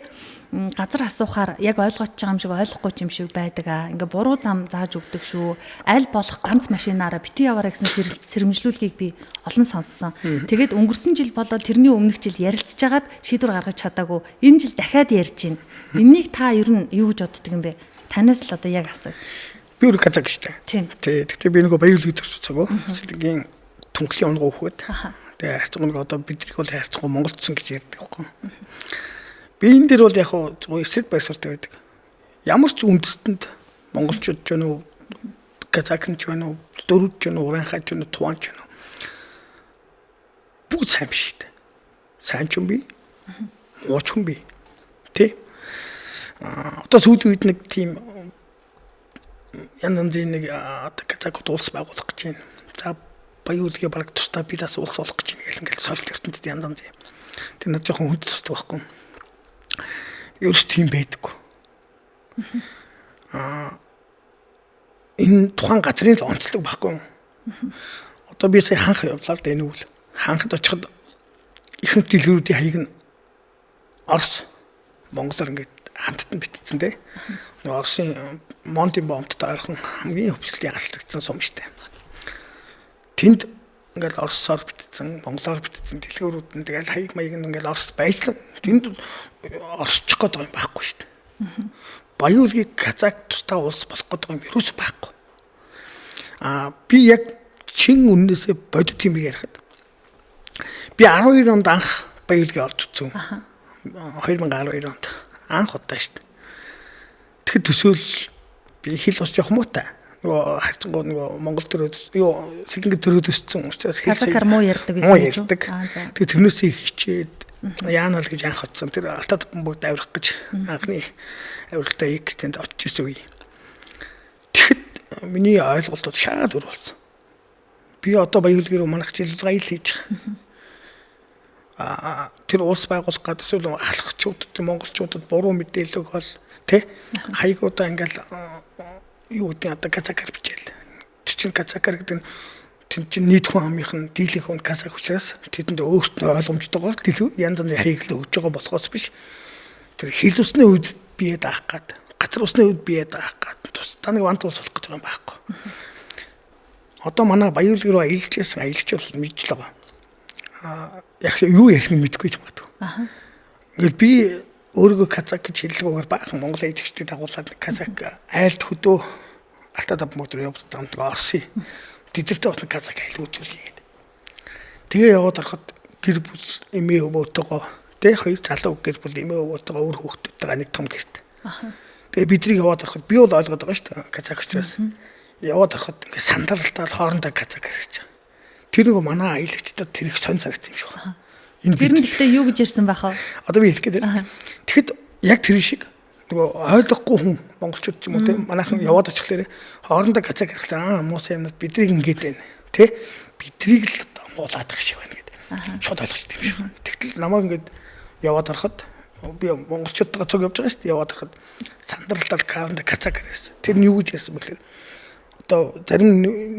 газар асуухаар яг ойлгож байгаа юм шиг ойлгохгүй юм шиг байдаг аа. Ингээ буруу зам зааж өгдөг шүү. Аль болох ганц машинаараа бити яваарай гэсэн сэрэмжлүүлгийг би олон сонссон. Тэгээд өнгөрсөн жил болоод тэрний өмнөх жил ярилцж хагаад шийдвэр гаргаж чадаагүй. Энэ жил дахиад ярьж байна. Энийг та ер нь юу гэж боддөг юм бэ? Танаас л одоо яг асуу. Би өөр казак штэ. Тийм. Тий. Гэхдээ би нөгөө Баян Улгийг төрсөн цагуу. Сэтгэгийн түнхлийн онгоо хөхөд. Тэгээ хайрцаг нэг одоо биднийг бол хайрцаггүй монголчсон гэж ярьдаг байхгүй. Би энэ дэр бол яг хуу зөвхөн эсрэг байр суурьтай байдаг. Ямар ч үндэстэнд монголчууд ч вэ үү, казак ч вэ үү, дөрүүд ч вэ үү, уранхай ч вэ үү, туван ч вэ үү. Бүгд сайн биш дээ. Сайн ч юм би, муу ч юм би. Тэ? Одоо сүүлийн үед нэг тийм янз янзын нэг одоо казакууд улс байгуулах гэж байна. За Баян Улгийн бараг тусдаа би бас улс болох гэж байна гэл ингээл сошиал ертөнцид янз янзын. Тэр надад жоохон хүнд тусдаг байхгүй. Ерөөс тийм байдаггүй. Энэ тухайн газрын л онцлог байхгүй. Одоо би сая ханх явлаа л да энэ үйл. Ханхад очиход ихэнх дэлгэрүүдийн хаяг нь Орос монголоор ингээд хамттан битцсэн те. Нөгөө Оросын Монтын бомбтой ойрхон хамгийн хөвсгөлийн алдагдсан сум штэ. Тэнд ингээл оросоор битцсэн, монголоор битцсэн дэлгүүрүүд нь тэгэл хаяг маяг нь ингээл орос байжлаа. Тэнд оросчих гээд байгаа юм байхгүй штэ. Баян Улгийг казак тусдаа улс болох гээд байгаа юм ерөөсөө байхгүй. Би яг чин үннээсээ бодит юм ярихад би 12 онд анх Баян Улгийг орж үзсэн. 2012 онд анх удаа штэ. Тэгэхэд төсөөл би хэл бас жоох муутай. Нөгөө хайрцангууд нөгөө Монгол төрөөд юу Сэлэнгэ төрөөд өссөн учраас хэл казакаар муу ярьдаг гэсэн үг ярьдаг. Тэгээ тэрнээсээ хичээд яана л гэж анх очсон. Тэр Алтай таван бүгд авирах гэж анхны авиралтай X тэнд очиж исэн үе. Тэгэхэд миний ойлголтууд шаад өр болсон. Би одоо Баян Улгийн рүү манах жил аялал хийж байгаа. Тэр улс байгуулах гад эсвэл алхачуудад монголчуудад буруу мэдээлэл өгөөл тэ хаягуудаа ингээл юу гэдэг одоо казакаар бичээл. Тэр чинь казакаар гэдэг нь тэнд чинь нийт хүн амынх нь дийлэнх хүн казак учраас тэдэнд өөрт нь ойлгомжтойгоор дэлгүү янз янзын хаяглал өгж байгаа болохоос биш. Тэр хил усны үед бие даах гад, газар усны үед бие даах гад тусдаа нэг вант улс болох гэж байгаа юм байхгүй. Одоо манай Баян Улэг рүү аялж байсан аялагч бол мэдж л байгаа. Яг юу ярих нь мэдэхгүй ч магадгүй. Ингээл би өөрийгөө казак гэж хэллэгүүгээр баахан монгол аялагчдыг дагуулад казак айлд хөдөө Алтай таван богд руу явж байгаа юм Оросын. Тэдэртэй бас нэг казак айл үзүүлье гэдэг. Тэгээ яваад ороход гэр бүл эмээ өвөөтэйгөө тэ хоёр залуу гэр бүл эмээ өвөөтэйгөө өөр хүүхдүүдтэйгээ нэг том гэрт. Тэгээ бидрийг яваад ороход би бол ойлгоод байгаа шүү дээ казак учраас. Яваад ороход ингээ сандаралтаа хоорондоо казак хэрэг. Тэр нөгөө манай аялагчдад тэр их сонь санагдсан юм шиг байна. Энэ тэр нь гэхдээ юу гэж ярьсан байх вэ? Одоо би хэлэх гээд байна. Тэгэхэд яг тэр шиг нөгөө ойлгохгүй хүн монголчууд ч юм уу тийм манайхан яваад очихлоор хоорондоо казак ярихлаа аа муусан юмнууд бидрийг ингээд байна тий бидрийг л муулаадаг шиг байна гэдэг шууд ойлгочтой юм шиг. Тэгтэл намайг ингээд яваад ороход би монголчуудтайгаа цуг явж байгаа шүү дээ. Яваад ороход сандралтал хоорондоо казак ярьсан. Тэр нь юу гэж ярьсан бэ гэхээр одоо зарим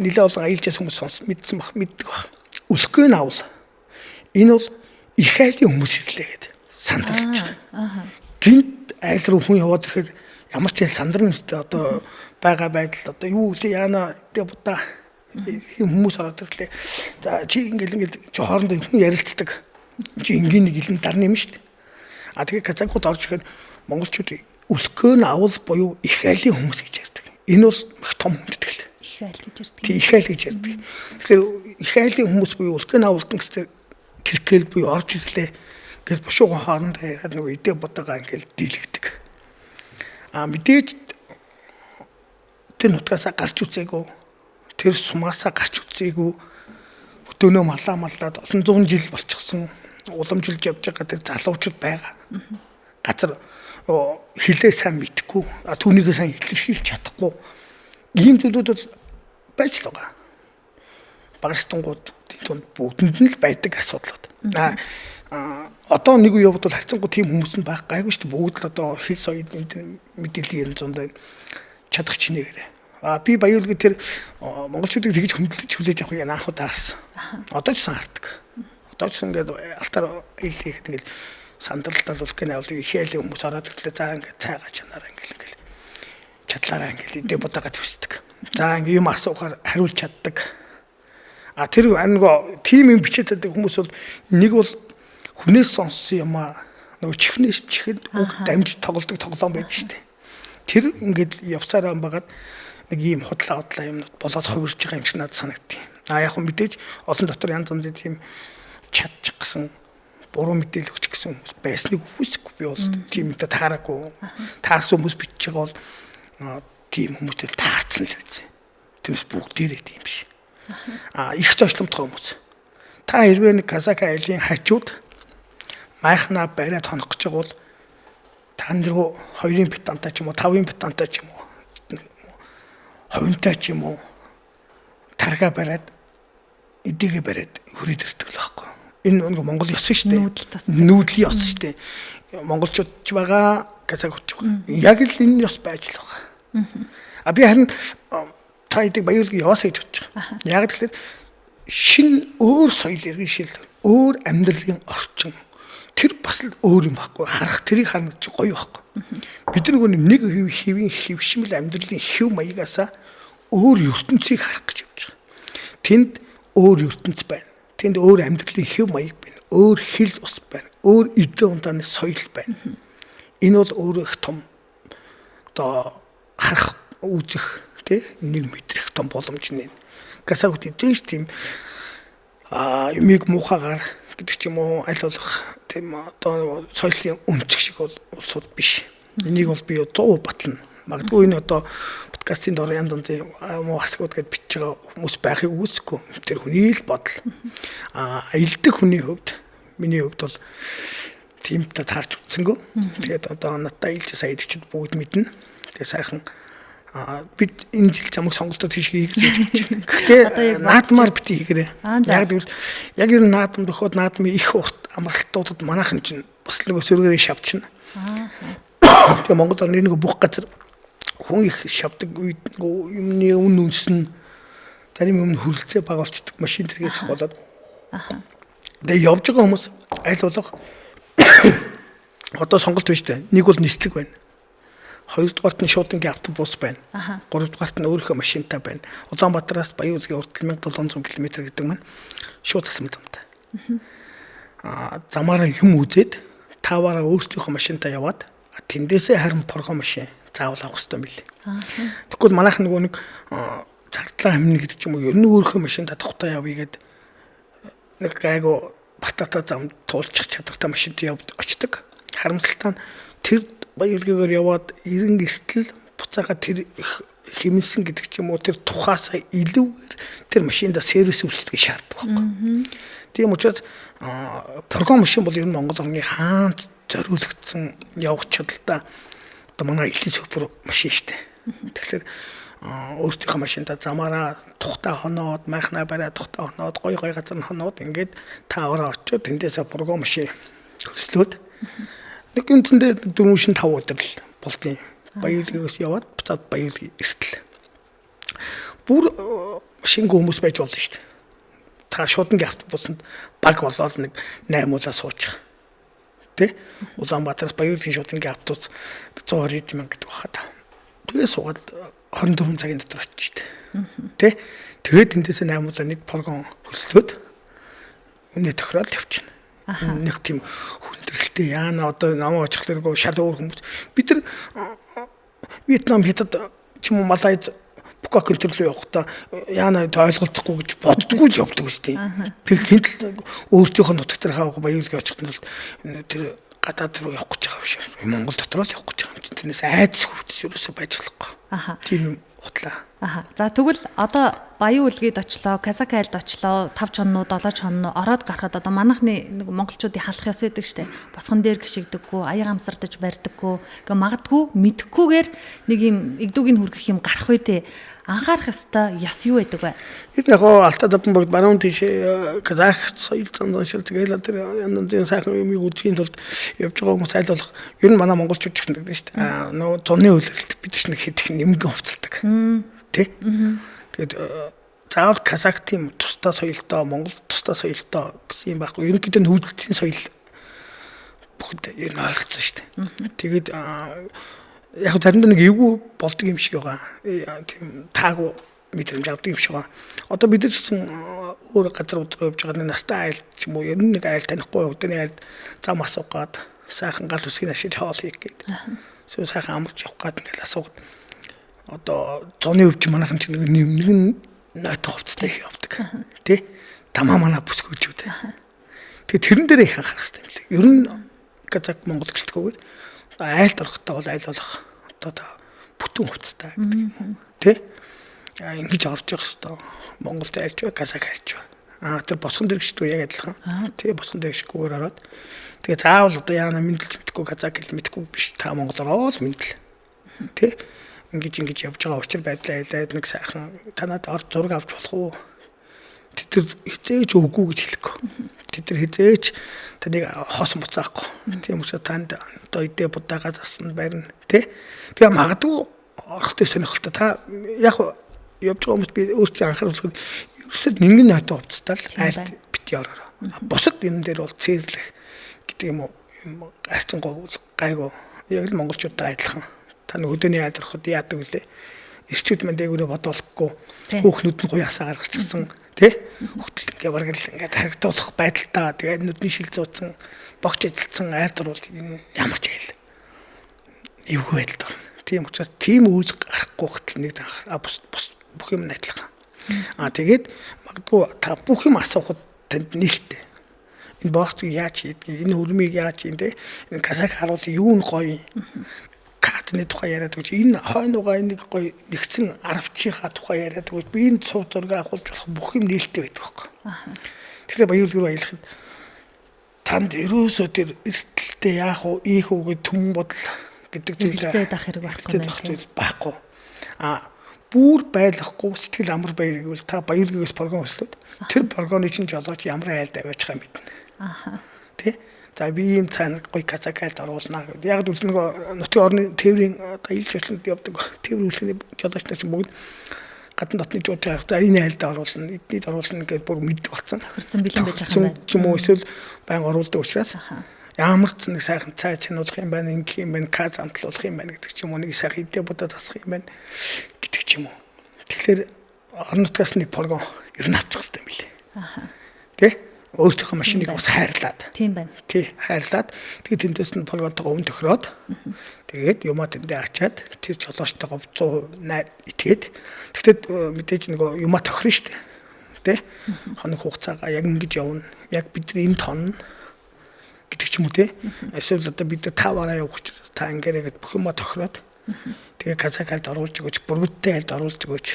нэлээд олон аялж ясан хүмүүс сонс мэдсэн бах мэддэг бах. Өсгөө нь авал энэ бол их айлын хүмүүс ирлээ гэдэг сандарлаж байгаа. Гинт айл руу хүн яваад ирэхээр ямар ч айл сандарна үстэй одоо байгаа байдал одоо юу гэлээ яана дэ будаа хүмүүс ороод ирлээ. За чи ингээл ингээл чи хоорондоо хүн ярилцдаг. Чи энгийн нэг илэн дарна юм шүү дээ. А тэгээ казакууд орж ирэхээр монголчууд өсгөө нь авал буюу их айлын хүмүүс гэж ярьдаг. Энэ бол их том хүндэтгэл. Их айл гэж ярьдаг. Тий, их айл гэж ярьдаг. Тэгэхээр их айлын хүмүүс буюу өсгөө нь авалдан гэсээр кэркэл буюу орж ирлээ гэж бушуухан хоорондоо яриад нөгөө идэ будагаа ингээл дийлэгдэг. А мэдээж тэр нутгаасаа гарч үзээгүй. Тэр сумаасаа гарч үзээгүй. Хөдөөнөө малаа маллаад олон зуун жил болчихсон уламжилж явж байгаа тэр залуучууд байгаа. Газар хилээ сайн мэдэхгүй, түүнийгээ сайн илэрхийлж чадахгүй ийм зүйлүүд бол байж л байгаа. Багастангууд тунд бүгдэнд нь л байдаг асуудлууд. Одоо нэг үе явбал харьцангуй тийм хүмүүс нь байх гайгүй шүү дээ. Бүгд л одоо хэл соёл мэдээллийн 900 чадах чинээгээр. А би Баяуулгийн тэр монголчуудыг тэгж хөндлөж хүлээж авахыг анх удаа харсан. Одоо ч сан хардаг. Одоо ч ингээд алтаар ил хийхэд ингээд сандралтал бол гэнэ бол их айлын хүмүүс ороод ирлээ. За ингээд цайгаа чанараа ингээд чадлаараа ингээд идэ будаага твсдэг. За ингээд юм асуухаар хариулж чаддаг. А тэр нөгөө тим юм бичээд байдаг хүмүүс бол нэг бол хүнээс сонссон юм аа нөгөө чихнээс чихэд үг дамж тоглодог тоглоом байдаг шүү дээ. Тэр ингээд явсараа багаад нэг ийм худлаа худлаа юмнууд болоод хувирж байгаа юм шиг надад санагдтыг. А яг хөө мэдээж олон дотор янз янзын тийм чадчих гэсэн буруу мэдээлэл өгч гэсэн хүмүүс байсныг үгүйсэхгүй би бол тийм юмтай таараагүй. Таарсан хүмүүс бичиж байгаа бол тийм хүмүүстэй таарсан л байсан. Тиймээс бүгдээрээ тийм биш. А их зочломтгой хүмүүс. Та хэрвээ нэг Казак айлын хажууд майхнаа бариад хонох гэж байгаа бол та нар руу 2-ын бетонтой ч юм уу 5-ын бетонтой ч юм уу хувинтай ч юм уу тарга бариад эдийгээ бариад хүрээд ирдэг л байхгүй. Энэ нэг Монгол ёс шүү дээ. Нүүдэл тас. Нүүдлийн ёс шүү дээ. Монголчууд ч байгаа, казакууд ч байгаа. Яг л энэ ёс байж л байгаа. А би харин та эдэг Баяуулгийн яваасаа гэж бодож байгаа. Яг тэгэхээр шин өөр соёл иргэншил, өөр амьдралын орчин тэр бас л өөр юм байхгүй. Харах тэрийг харна гэж гоё байхгүй. Бид нар нэг хэвийн хэвшмэл амьдралын хэв маягаасаа өөр ертөнцийг харах гэж явж байгаа. Тэнд өөр ертөнц байна. Тэнд өөр амьдралын хэв маяг байна. Өөр хэл ус байна. Өөр эдэн ундааны соёл байна. Энэ бол өөрөө их том одоо харах, үзэх, тэ нэг мэдрэх том боломж нэ. Гасагт эзэн тийм юмыг муухагаар гэдэг ч юм уу аль болох тийм одоо соёлын өмчг шиг бол улсууд биш. Энийг бол би 100% батлна. Магадгүй энэ одоо подкастын дор янз янзын муу асгууд гэд бичиж байгаа хүмүүс байхыг үгүйсэхгүй. Тэр хүний л бодол. Аялдаг хүний хувьд миний хувьд бол тиймтэй таарч үзсэнгүү. Тэгээд одоо надтай аялж сая идэгчд бүгд мэднэ. Тэгээд сайхан бид энэ жил замаг сонголтоо тийш хийх гэж бодож байна. Гэхдээ наадмаар бити хийгэрээ. Яг гэвэл яг ер нь наадам төхөөд наадмын их урт амралтуудад манайхан чинь бас л нөгөө сөргөөрөө шавчна. Тэгээ Монгол орны нэг бүх газар хүн их шавдаг үед нөгөө юмны үн үнс нь зарим юм хүрэлцээ бага болчдөг машин тэргээс болоод. Тэгээ явж байгаа хүмүүс аль болох одоо сонголт биш үү? Нэг бол нислэг байна. Хоёрдугаарт нь шуудангийн автобус байна. Гуравдугаарт нь өөрийнхөө машинтай байна. Улаанбаатараас Баян-Улгийн уртл 1700 км гэдэг маань шууд засмал замтай. Замаараа юм үзээд тааваараа өөртөөхөө машинтай яваад тэндээсээ харин поргоо машин заавал авах хэрэгтэй юм билээ. Тэгвэл манайх нөгөө нэг зардлаа хэмнэ гэдэг ч юм уу ер нь өөрийнхөө машинтай тухтай явъя гэд нэг гайгүй батата зам туулчих чадвартай машинтай явд очдог. Харамсалтай нь тэр Баян-Улгийгээр яваад эрен эртэл буцаага тэр хэмнсэн гэдэг ч юм уу тэр тухаасаа илүүгээр тэр машинда сервис үйлчлэгийг шаарддаг байхгүй. Тийм учраас програм машин бол ер нь Монгол орны хаант зориулагдсан явах чадaltaа одоо манай элитийн супер машин шүү дээ. Тэгэхээр өөртөөхөө машинда замаараа тухтай хоноод майхнаа бариад тухтай хоноод гой гой газар нь хоноод ингээд таавараа очиод тэндээсээ програм машин хөслөөд нэг үндсэндээ 4-5 өдөр л болдгийн. Баян-Улгийгээс яваад буцаад Баян-Улгийн эртэл. Бүр шингэн хүмүүс байж болно шүү дээ. Та шуудангийн автобусанд баг болоод нэг 8 улаа суучих. Тэ? Улаанбаатараас Баян-Улгийн шуудангийн автобус 120 мянга гэдэг байхад. Тэгээ суугаад 24 цагийн дотор очиж шүү дээ. Тэ? Тэгээд тэндээсээ 8 улаа нэг прогон хөслөөд үнэ тохироод явчихна. Нэг тийм хүндрэлтэй яана одоо намаа очихлооргүй шал өөр хүмүүс. Бид нар Вьетнам, Хятад ч юм уу Малайз Букак энэ рүү явахдаа яана ойлголцохгүй гэж боддггүй л явдаг үстэй. Тэр хинт л өөртөөхөө нутаг дээр хавах Баян-Улгийн очиход бол тэр Гадаад руу явах гэж байгаа биш. Монгол дотор л явах гэж байгаа юм чинь. Тэрнээс айдас хөвдөс ерөөсөө байж болохгүй. Тийм хутлаа. Аха. За тэгвэл одоо Баян үлгэд очлоо, Казак айлд очлоо, 5 чонноо, 7 чонноо ороод гарахад одоо манайхны нэг монголчуудын халах ёс байдаг штэ. Босгон дээр гიშгдэггүй, аяг амсардаж барьдаггүй. Ингээ магадгүй мэдхгүйгээр нэг юм эгдүүгийн хүргэх юм гарах үү те. Анхаарах ёстой ёс юу байдаг вэ? Тэр яг гоо Алтай даван богд баруун тийшээ казах соёл зан заншил тэгэл тэр янз янзын сайхан юмыг үзэхийн тулд явж байгаа хүмүүс айл болох ер нь манай монголчууд ч гэсэн гэдэг шүү дээ. Аа нөгөө зуны улиралд бид ч нэг хэд их нэмгэн хувцалдаг. Тэ? Тэгээд заавал казах тийм тусдаа соёлтой, Монгол тусдаа соёлтой гэсэн юм байхгүй. Ерөнхийдөө нүүдлийн соёл бүгд ер нь ойролцоо шүү дээ. Тэгээд яг заримдаа нэг эвгүй болдог юм шиг байгаа. Тийм таагүй мэдрэмж авдаг юм шиг байгаа. Одоо бид нар ч гэсэн өөр газар руу явж байгаа нэг настай айл ч юм уу ер нь нэг айл танихгүй өдөрний айлд зам асуугаад сайхан гал үсгийг ашиж хоол хийх гээд. Эсвэл сайхан амарч явах гээд ингээл асуугаад одоо зуны өвч манайхан ч нэг нэгэн нойтон хувцастай их явдаг. Тэ? Тамаа манаа бүсгүйчүүд. Тэгээ тэрэн дээр их анхаарах хэрэгтэй юм лээ. Ер нь казак монгол гэлтгүйгээр айлд орохдоо бол айл болох одоо та бүтэн хувцастай гэдэг юм. Тэ? Ингэж орж явах хэвээр Монголд айлж бай, казак айлж бай. Тэр босгон дэрэгчдүү яг адилхан. Тэ босгон дэрэгчгүйгээр ороод тэгээ заавал одоо яана мэдлж мэдхгүй казак хэл мэдхгүй биш та монголоор л мэдл. Тэ? Ингэж явж байгаа учир байдлаа айлаад нэг сайхан танад ор зураг авч болох уу? Тэд нар хизээж үгүй гэж хэлэхгүй. Тэд нар хизээж таныг хоосон буцаахгүй. Тийм учраас танд одоо идэ будаага засна барина тий. Тэгээ магадгүй орохтой сонирхолтой. Та яг явж байгаа хүмүүст би өөрчөө анхааруулахад ерөөсөө нэнгэн нойтон хувцастай л айлд бити ороорой. Бусад юм дээр бол цээрлэх гэдэг юм уу айцсангуу гайгүй. Яг л монголчуудтай адилхан. Та нэг өдөөний айлд ороход яадаг вүлээ? Ирчүүд мань дээгүүрээ бодоолохгүй хүүхнүүд нь гоё асаа гаргачихсан тий. Хүүхдэл ингээ бараг л ингээ харагдуулах байдалтай тэгээд нүдний шил зууцсан богч эдэлсэн айлд орвол ямар ч айл эвгүй байдалд орно. Тийм учраас тийм үйл гарахгүй хөтөл нэг анхаар бус бус бүх юм нь адилхан. Тэгээд магадгүй та бүх юм асуухад танд нээлттэй. Энэ богцыг яаж хийдгийг, энэ хөрмийг яаж хийн те. Энэ казак харуул юу нь гоё каадны тухай яриад өгч энэ хойнуугаа энийг гоё нэгдсэн аравчийнхаа тухай яриад өгч би энэ цув зураг авахулж болох бүх юм нээлттэй байдаг байхгүй. Тэгэхээр Баян үлгэр рүү аялахад танд ерөөсөө тэр эрсдэлтэй яах уу, ийх үү гэх түмэн бодол гэдэг зүйл эргэлзээд ах хэрэг байхгүй байх. Байхгүй. Бүр байлахгүй сэтгэл амар баяр гэвэл та Баян үлгээс програм өслөөд тэр програмны чинь жолооч ямар айлд аваачих юм мэднэ. Тэ? За би ийм цаана гоё казак айлд оруулнаа гэдэг. Яг л нөгөө нутгийн орны тээврийн одоо ил жуулчлалд явдаг тээврийн үйлчлэгийн жолооч нар чинь бүгд гадна дотны жуулч байгаа. За энэ айлд оруулна, эднийд оруулна гэдээ бүр мэддэг болсон. Тохирцсон бэлэн байж байгаа юм байна. Ч юм уу эсвэл байнга оруулдаг учраас ямар ч нэг сайхан цай чануулах юм байна, ингэх юм байна, каз амтлуулах юм байна гэдэг ч юм уу, нэг сайхан идэ будаа засах юм байна гэдэг ч юм уу. Тэгэхээр орон нутгаас нэг програм ер нь авчих хэрэгтэй юм билээ. Тэ? Өөртөөхөө машиныг бас хайрлаад. Тийм байна. Тий, хайрлаад тэгээд тэндээс нь програмтайгаа өн тохироод тэгээд юмаа тэндээ ачаад тэр жолоочтойгоо 100% итгээд тэгтэл мэдээж нөгөө юмаа тохирно шүү дээ. Тэ? Хоног хугацаагаа яг ингэж явна. Яг бидний энэ тонно гэдэг ч юм уу те. Эсвэл одоо бид таваараа явах учраас та ингээрэй гэд бүх юмаа тохироод тэгээ казак айлд оруулж өгөөч, бүргүүдтэй айлд оруулж өгөөч.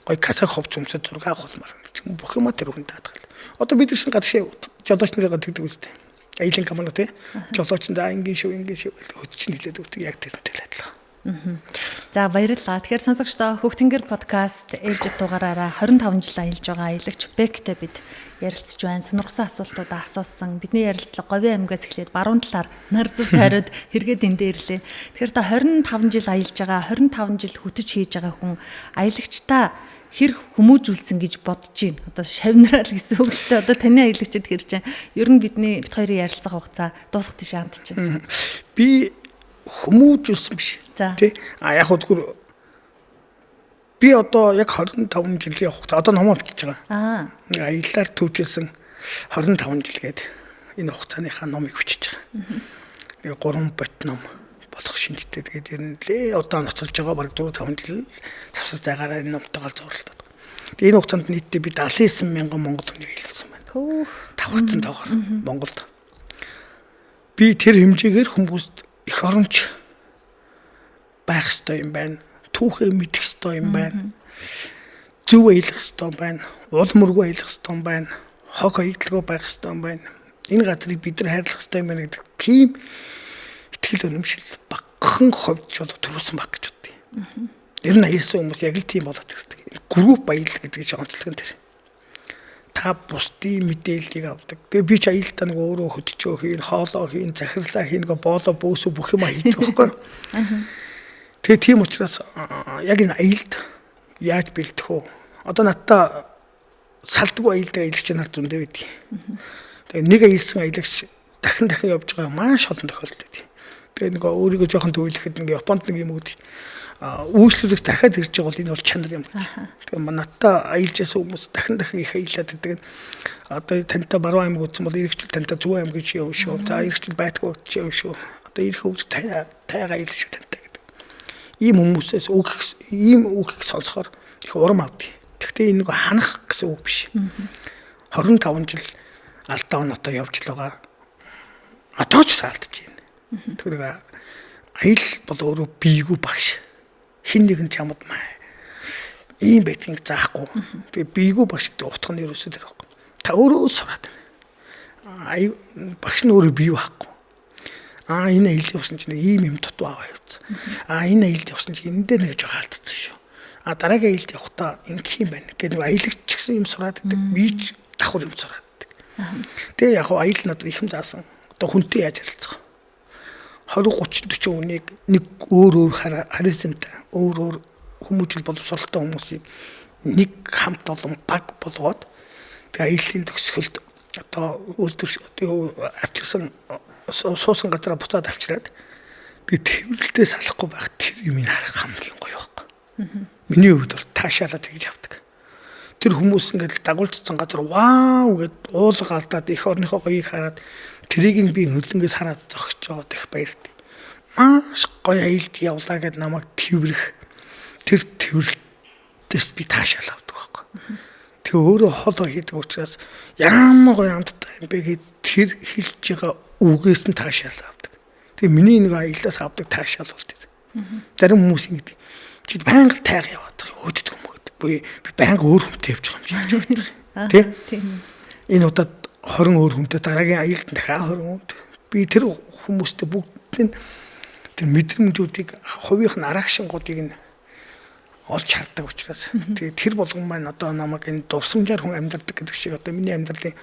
Гой казак ховц өмсөд зураг авах болмоор ч юм бүх юмаа тэр хүн даатгал. Одоо бид нар гадагшаа жолооч нарыгаа тэгдэг үстэй. Аялын компани те. Жолооч нь за ингэн шүү, ингэн шүү гэж хөд чинь хэлээд өгдөг яг тэрнтэй л адилхан. За баярлалаа. Тэгэхээр сонсогчдоо Хөх Тэнгэр подкаст ээлжит дугаараараа 25 жил аялж байгаа аялагч Бектэй бид ярилцж байна. Сонирхсан асуултуудаа асуусан. Бидний ярилцлага Говийн аймгаас эхлээд баруун талаар нар зүг тойроод хэрэгэд эндээ ирлээ. Тэгэхээр та 25 жил аялж байгаа, 25 жил хөтөч хийж байгаа хүн аялагчдаа хэр хүмүүжүүлсэн гэж бодож байна. Одоо шавнараа л гэсэн үг шүү дээ. Одоо таны аялагчид хэр чинь ер нь бидний бит хоёрын ярилцах хугацаа дуусах тийш хандчих. Би хүмүүжүүлсэн биш. Тэ? Яг хөө би одоо яг 25 жилийн хугацаа одоо номоо бичиж байгаа. Аяллаар төвжсэн 25 жил гээд энэ хугацааныхаа номыг бичиж байгаа. Нэг 3 бот ном болох шинжтэй. Тэгээд ер нь лээ удаан ноцолж байгаа бараг 4-5 жил завсар зайгаараа энэ номтойгоо зурлаад. Тэгээд энэ хугацаанд нийтдээ би 79 мянган монгол хүнийг аялсан байна. Давхарцсан тоогоор Монголд. Би тэр хэмжээгээр хүмүүст эх оронч байх ёстой юм байна. Түүхээ мэдэх ёстой юм байна. Зөв аялах ёстой юм байна. Уул мөргөө аялах ёстой юм байна. Хог хаягдalгүй байх ёстой юм байна. Энэ газрыг бид нар хайрлах ёстой юм байна гэдэг тийм итгэл үнэмшил багахан хувьд бол төрүүлсэн баг гэж бодъё. Ер нь аялсан хүмүүс яг л тийм болоод ирдэг. Групп аялал гэдэг чинь онцлог нь тэр. Та бусдын мэдээллийг авдаг. Тэгээ би ч аялалдаа нэг өөрөө хөдөлжөө хийн, хоолоо хийн, захирлаа хийн, нэг боолоо бөөсөө бүх юм хийдэг байхгүй юу? Тэгээ тийм учраас яг энэ аялалд яаж бэлдэх вэ? Одоо надтай салдгүй аялдаг аялагч нар зөндөө байдаг. Тэгээ нэг аялсан аялагч дахин дахин явж байгаа маш олон тохиолдол байдаг. Тэгээ нэг өөрийгөө жоохон төвлөхэд нэг Японд нэг юм өгдөг. Үйлчлүүлэх дахиад ирж байгаа бол энэ бол чанар юм гэж. Тэгээ надтай аялж ясан хүмүүс дахин дахин их аялаад байдаг. Одоо тантай Баруун аймаг үзсэн бол ирэх жил тантай Зүүн аймаг гэж явна шүү. За ирэх жил Байтгуу гэж явна шүү. Одоо ирэх өвөл тайгаа аялж шүү тантай гэдэг. Ийм хүмүүсээс үг ийм үгийг сонсохоор их урам авдаг. Гэхдээ энэ нэг ханах гэсэн үг биш. 25 жил алдаа оноотой явж л байгаа. Одоо ч саалдаж байна. Тэр аялал бол өөрөө бийгүү багш. Хин нэгэн чамд маа ийм байдгийг заахгүй. Тэгээ бийгүү багш гэдэг утга нь ерөөсөө тэр байхгүй. Та өөрөө сураад байна. Багш нь өөрөө бий байхгүй. Аа энэ аялал явсан чинь ийм юм дутуу аваа явцсан. Аа энэ аялалд явсан чинь энэ дээр нэг жоохон алдсан шүү. А дараагийн аялалд явахдаа ингэх юм байна гэдэг нэг аялагч ч гэсэн юм сураад байдаг. Би ч давхар юм сураад байдаг. Тэгээ яг хаа аялал надад их юм заасан. Одоо хүнтэй яаж харилцах 20 30 40 хүнийг нэг өөр өөр харизмтай өөр өөр хүмүүжил боловсролтой хүмүүсийг нэг хамт олон баг болгоод тэгээ аяллаа төгсгөлд одоо үйлдвэр авчирсан суусан газараа буцаад авчираад тэгээ тэмдэглэлдээ салахгүй байх тэр юм харах хамгийн гоё байхгүй. Миний хувьд бол таашаалаа тэгж авдаг. Тэр хүмүүс ингээд дагуулцсан газар вау гэд уулга алдаад эх орныхоо гоёыг хараад тэрийг нь би хөлөнгөөс хараад зогсож байгаад их баяртай. Маш гоё аялд явлаа гэд намайг тэрвэрх тэр тэрвэрлтээс би таашаал авдаг байхгүй. Тэгээ өөрөө хоолоо хийдэг учраас ямар гоё амттай юм бэ гэд тэр хэлж байгаа үгээс нь таашаал авдаг. Тэгээ миний нэг аяллаас авдаг таашаал бол тэр. Зарим хүмүүс ингэдэг. Чи байнга тайга яваад байгаа өөддөг юм гэдэг. Би байнга өөр хүнтэй явж байгаа юм чи гэж боддог. Тэ? Энэ удаад 20 өөр хүнтэй дараагийн аялалд дахиад 20 хүнтэй. Би тэр хүмүүстэй бүгдийг нь тэр мэдрэмжүүдийг хувийнх нь араагшингуудыг нь олж хардаг учраас тэгээ тэр болгон маань одоо намайг энэ дурсамжаар хүн амьдардаг гэдэг шиг одоо миний амьдралын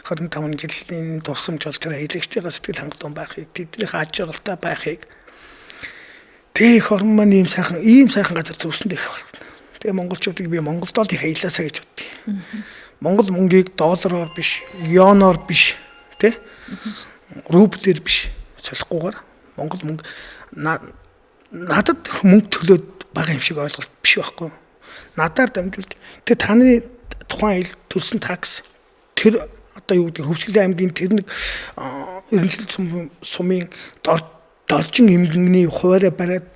25 жилийн дурсамж бол тэр аялагчдынхаа сэтгэл хангалуун байхыг, тэднийхээ аж аргалтай байхыг тэгээ эх орон маань ийм сайхан газар төрсөнд их байна. Тэгээ монголчуудыг би Монголд л их аялаасаа гэж боддیں۔ Монгол мөнгийг доллараар биш, йоноор биш, тэ? Рублээр биш солихгүйгээр Монгол мөнгө надад мөнгө төлөөд байгаа юм шиг ойлголт биш байхгүй. Надаар дамжуулж тэг та нарын тухайн аялал төлсөн такс тэр одоо юу гэдэг Хөвсгөлийн аймгийн тэр нэг Эренжил сумын должин эмгэний хуваараа бариад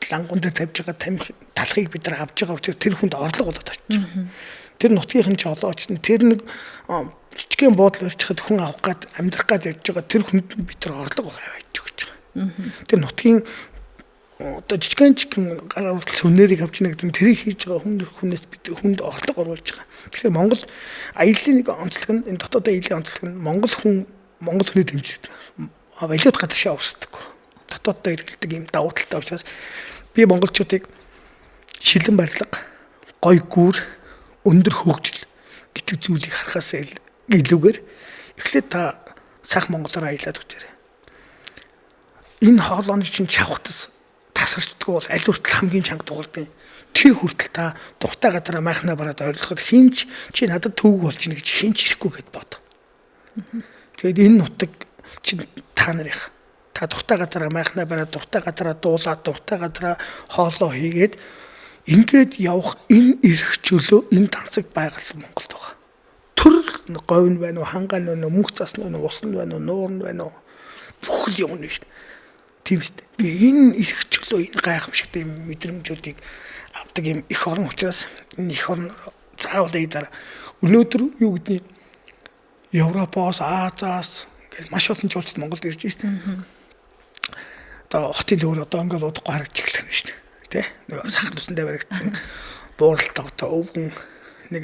лангуун дээр тавьж байгаа тамхи талхыг бид нар авч байгаа учраас тэр хүнд орлого болоод очиж байгаа. Тэр нутгийнх нь ч олооч нь тэр нэг жижигхэн буудлын барьчихад хүн авах гад амьдрах гад явж байгаа тэр хүнд нь бид нар орлого аваач өгч байгаа. Тэр нутгийн одоо жижигхэн жижигхэн гараа хүртэл сүнэрийг авч нэг гэдэг тэрийг хийж байгаа хүн хүнээс бид хүнд орлого оруулж байгаа. Тэгэхээр Монгол аяллаа нэг онцлог нь энэ дотоод аяллаа онцлог нь Монгол хүн Монгол хүний дэмжиж валют гадагшаа өрсдөг. Дотооддоо эргэлдэг юм давуу талтай учраас би монголчуудыг шилэн барилга, гой гүүр, өндөр хөгжил гэдэг зүйлийг харахаас илүүгээр эхлээд та сайхан монголоор аялаад үзээрэй. Энэ хоолойны чинь чавхтас тасарчдгүй бол аль хүртэл хамгийн чанга дуурдیں۔ Тэр хүртэл та дуртай газараа майхнаа бараад ойрлоход хинч чи надад төвөг болж ийн гэж хинч ирэхгүй гэд бод. Тэгээд энэ нутаг чинь та нарынх. Та дуртай газараа майхнаа бараад дуртай газараа дуулаад дуртай газараа хоолоо хийгээд ингээд явах энэ эрх чөлөө энэ тансаг байгаль Монголд байгаа. Төрөл говь нь байна уу, хангаа нь байна уу, мөнх цас нь байна уу, ус нь байна уу, нуур нь байна уу? Бүхэл юм нь шүү дээ. Тийм шүү дээ. Би энэ эрх чөлөө энэ гайхамшигтай мэдрэмжүүдийг авдаг юм эх орон учраас энэ эх орн заавал дараа өнөөдөр юу гэдгийг Европоос, Азиас Гэл маш олон жуулчид Монголд ирж байна. Одоо хотын төвөр одоо ингээл удахгүй харагдчих эхлэх нь шүү дээ. Тэ? Нэг сахал усандаа баригдсан бууралт одоо өвгөн нэг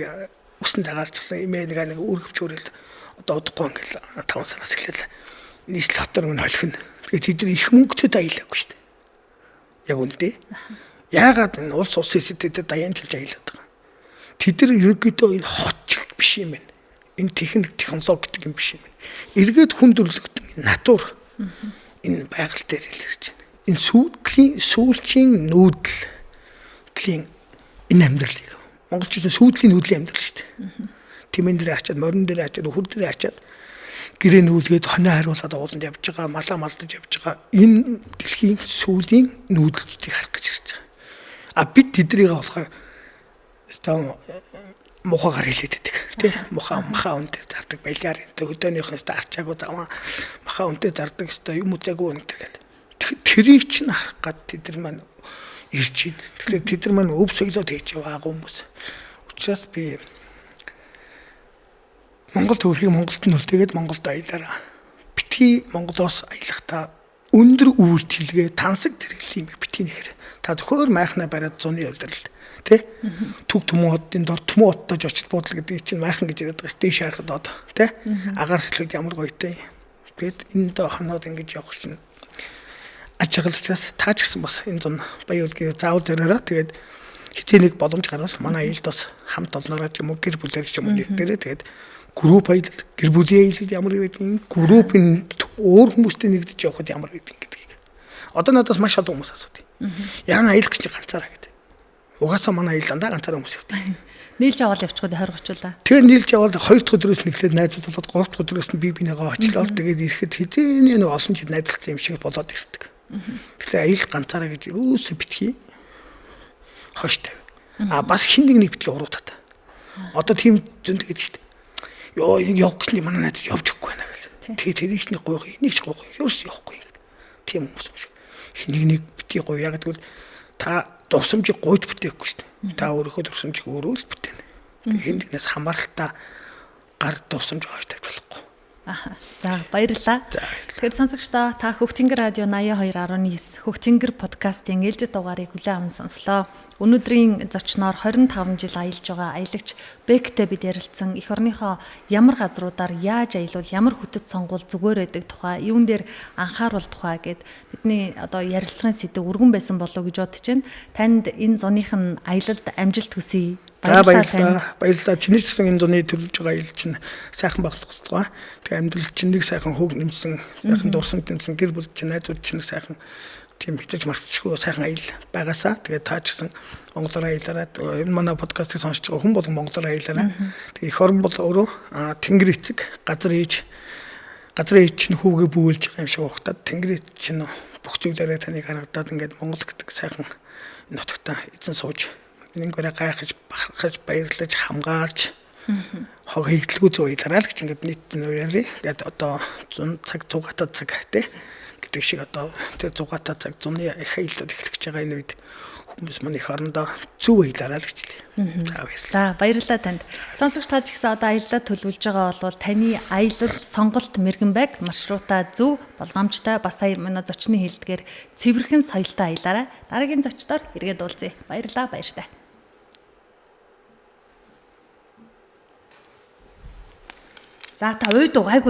усан загаарчсан эмээ нэг үүргэвчүүрэл одоо удахгүй ингээл 5 сараас эхлээл нийслэл хотоор минь холих нь. Тэгээд тэд нар их мөнгөтэй аялаагүй шүү дээ. Яг үнэндээ. Яагаад энэ улс улсын сэтэд даянчилж аялаад байгаа. Тэд нар ерөнхийдөө энэ хотчлт биш юм байна. Энэ техник технологи гэдэг юм биш юм байна. Эргээд хүн төрлөختөн натур энэ байгаль дээр илэрч байна. Энэ сүйдлийн сүүлчийн нүүдлийн энэ амьдралыг монголчууд сүйдлийн нүүдлийн амьдрал шүү дээ. Тэмэн дээр ачаад, морин дээр ачаад, өхөр дээр ачаад гэрээ нүүлгээд хоноо хариулаад ууланд явж байгаа, малаа малдаж явж байгаа. Энэ дэлхийн сүүлийн нүүдэлчдийг харах гэж ирж байгаа. А бид тэднийг болохоор өстой мухагаар хилээд байдаг тий, муха маха үнтэй зардаг балиар энэ хөдөөнийхөөс арчаагүй заван маха үнтэй зардаг өстой юм үзээгүй энэ гэл тэрийг чинь харах гад тэд нар маань ирж байна. Тэгэхээр тэд нар маань өв соёлоо тэгж яваагүй хүмүүс. Учираас би Монгол төвөрхийг Монголд нь үлдээгээд Монголд аялаараа. Битгий Монголоос аялахдаа өндөр үйлчилгээ, тансаг зэрэглэлийн юм битгий нэхэр. Та зөвхөн майхнаа бариад зуны удирдал тий. Түг түмэн хотын дор түмэн оттож очил буудал гэдэг чинь майхан гэж яриад байгаа. Дээш харахад од тий. Агаар сэлгэд ямар гоётой. Тэгэд энэ доо хоноод ингэж явах чинь аж аргал учраас та ч гэсэн бас энэ зун Баян-Улгийн заавал зориороо тэгээд хизээ нэг боломж гарвал манай аялалд бас хамт олноороо ч юм уу гэр бүлээр ч юм уу нэг дээрээ тэгээд групп аялал, гэр бүлийн аялал ямар байдгийг, группийн өөр хүмүүстэй нэгдэж явхад ямар байдгийг гэдгийг. Одоо надаас маш олон хүмүүс асуудаг. Яна аялах гэж ганцаараа гэдэг. Угаасаа манай аялал дандаа ганцаараа хүмүүс явдаг. Нийлж аваад явчих үү 20 30 л да. Тэгээ нийлж аваад 2 дахь өдрөөс нь эхлээд найзууд болоод 3 дахь өдрөөс нь бие биенийгээ очлоод тэгээд ирэхэд хэзээний нэг олон жил найзалцсан юм шиг болоод ирдэг. Тэгэхээр аялал ганцаараа гэж юусоо битгий хойш тавь. А бас хин нэг нэг битгий уруу тата. Одоо тийм зөнд гэдэг шүү дээ. Йоо энийг явах гэсэн чинь манай найз явж өгөхгүй байна гэл. Тэгээ тэрийг ч нэг гуйх, энийг ч гуйх, ерөөс явахгүй гэл. Тийм хүмүүс юм шиг. Хин нэг нэг битгий гуй. Яг гэвэл та дурсамжийг гуйж бүтээхгүй шүү дээ. Та өөрийнхөө дурсамжийг өөрөө л бүтээнэ. Хин нэгнээс хамааралтай гар дурсамж хойш тавьж болохгүй. Аха. За баярлалаа. Тэгэхээр сонсогчдоо та Хөх Тэнгэр радио 82.9 Хөх Тэнгэр подкастын ээлжит дугаарыг хүлээн аван сонслоо. Өнөөдрийн зочноор 25 жил аялж байгаа аялагч Бектэй бид ярилцсан эх орныхоо ямар газруудаар яаж аялвал ямар хөтөд сонгуул зүгээр байдаг тухай, юун дээр анхааруул тухай гэд бидний одоо ярилцлагын сэдэв өргөн байсан болов уу гэж бодож байна. Танд энэ зуных нь аялалд амжилт хүсье. Баярлалаа. Баярлалаа. Чиний ч гэсэн энэ зуны төлөвлөж байгаа аялал чинь сайхан байх болтугай. Тэгээ амьдрал чинь нэг сайхан хөг нэмсэн, сайхан дурсамж нэмсэн, гэр бүл чинь найзууд чинь сайхан тийм хичээж мартчихгүй сайхан аялал байгаасаа. Тэгээ та ч гэсэн монголоор аялаарай. Энэ манай подкастыг сонсож байгаа хүн болгон монголоор аялаарай. Тэгээ эх орон бол өөрөө тэнгэр эцэг, газар ээж, газар ээж чинь хүүгээ бүүлж байгаа юм шиг ухтаад тэнгэр эц чинь бүх зүйлээрээ таныг харагдаад ингээд Монгол гэдэг сайхан нутагтаа эзэн сууж нэгээрээ гайхаж, бахархаж, баярлаж, хамгаалж хог хийгдэлгүй зөв аялаарай л гэж ингээд нийт нүрээ. Ингээд одоо 100 цаг 100 цаг тий гэдэг шиг одоо тэр 100 цаг зуны их аяллууд эхлэх гэж байгаа энэ үед хүмүүс маань эх орондоо зөв аялаарай л гэж хэлье. За баярлалаа. За баярлалаа танд. Сонсогч та ч гэсэн одоо аяллаа төлөвлөж байгаа бол таны аялал сонголт мэрэгэн байг маршрутаа зөв болгоомжтой бас сая манай зочны хэлдгээр цэвэрхэн соёлтой аялаарай. Дараагийн зочдоор эргээд уулзъя. Баярлалаа баяртай. За та уйд угаагүй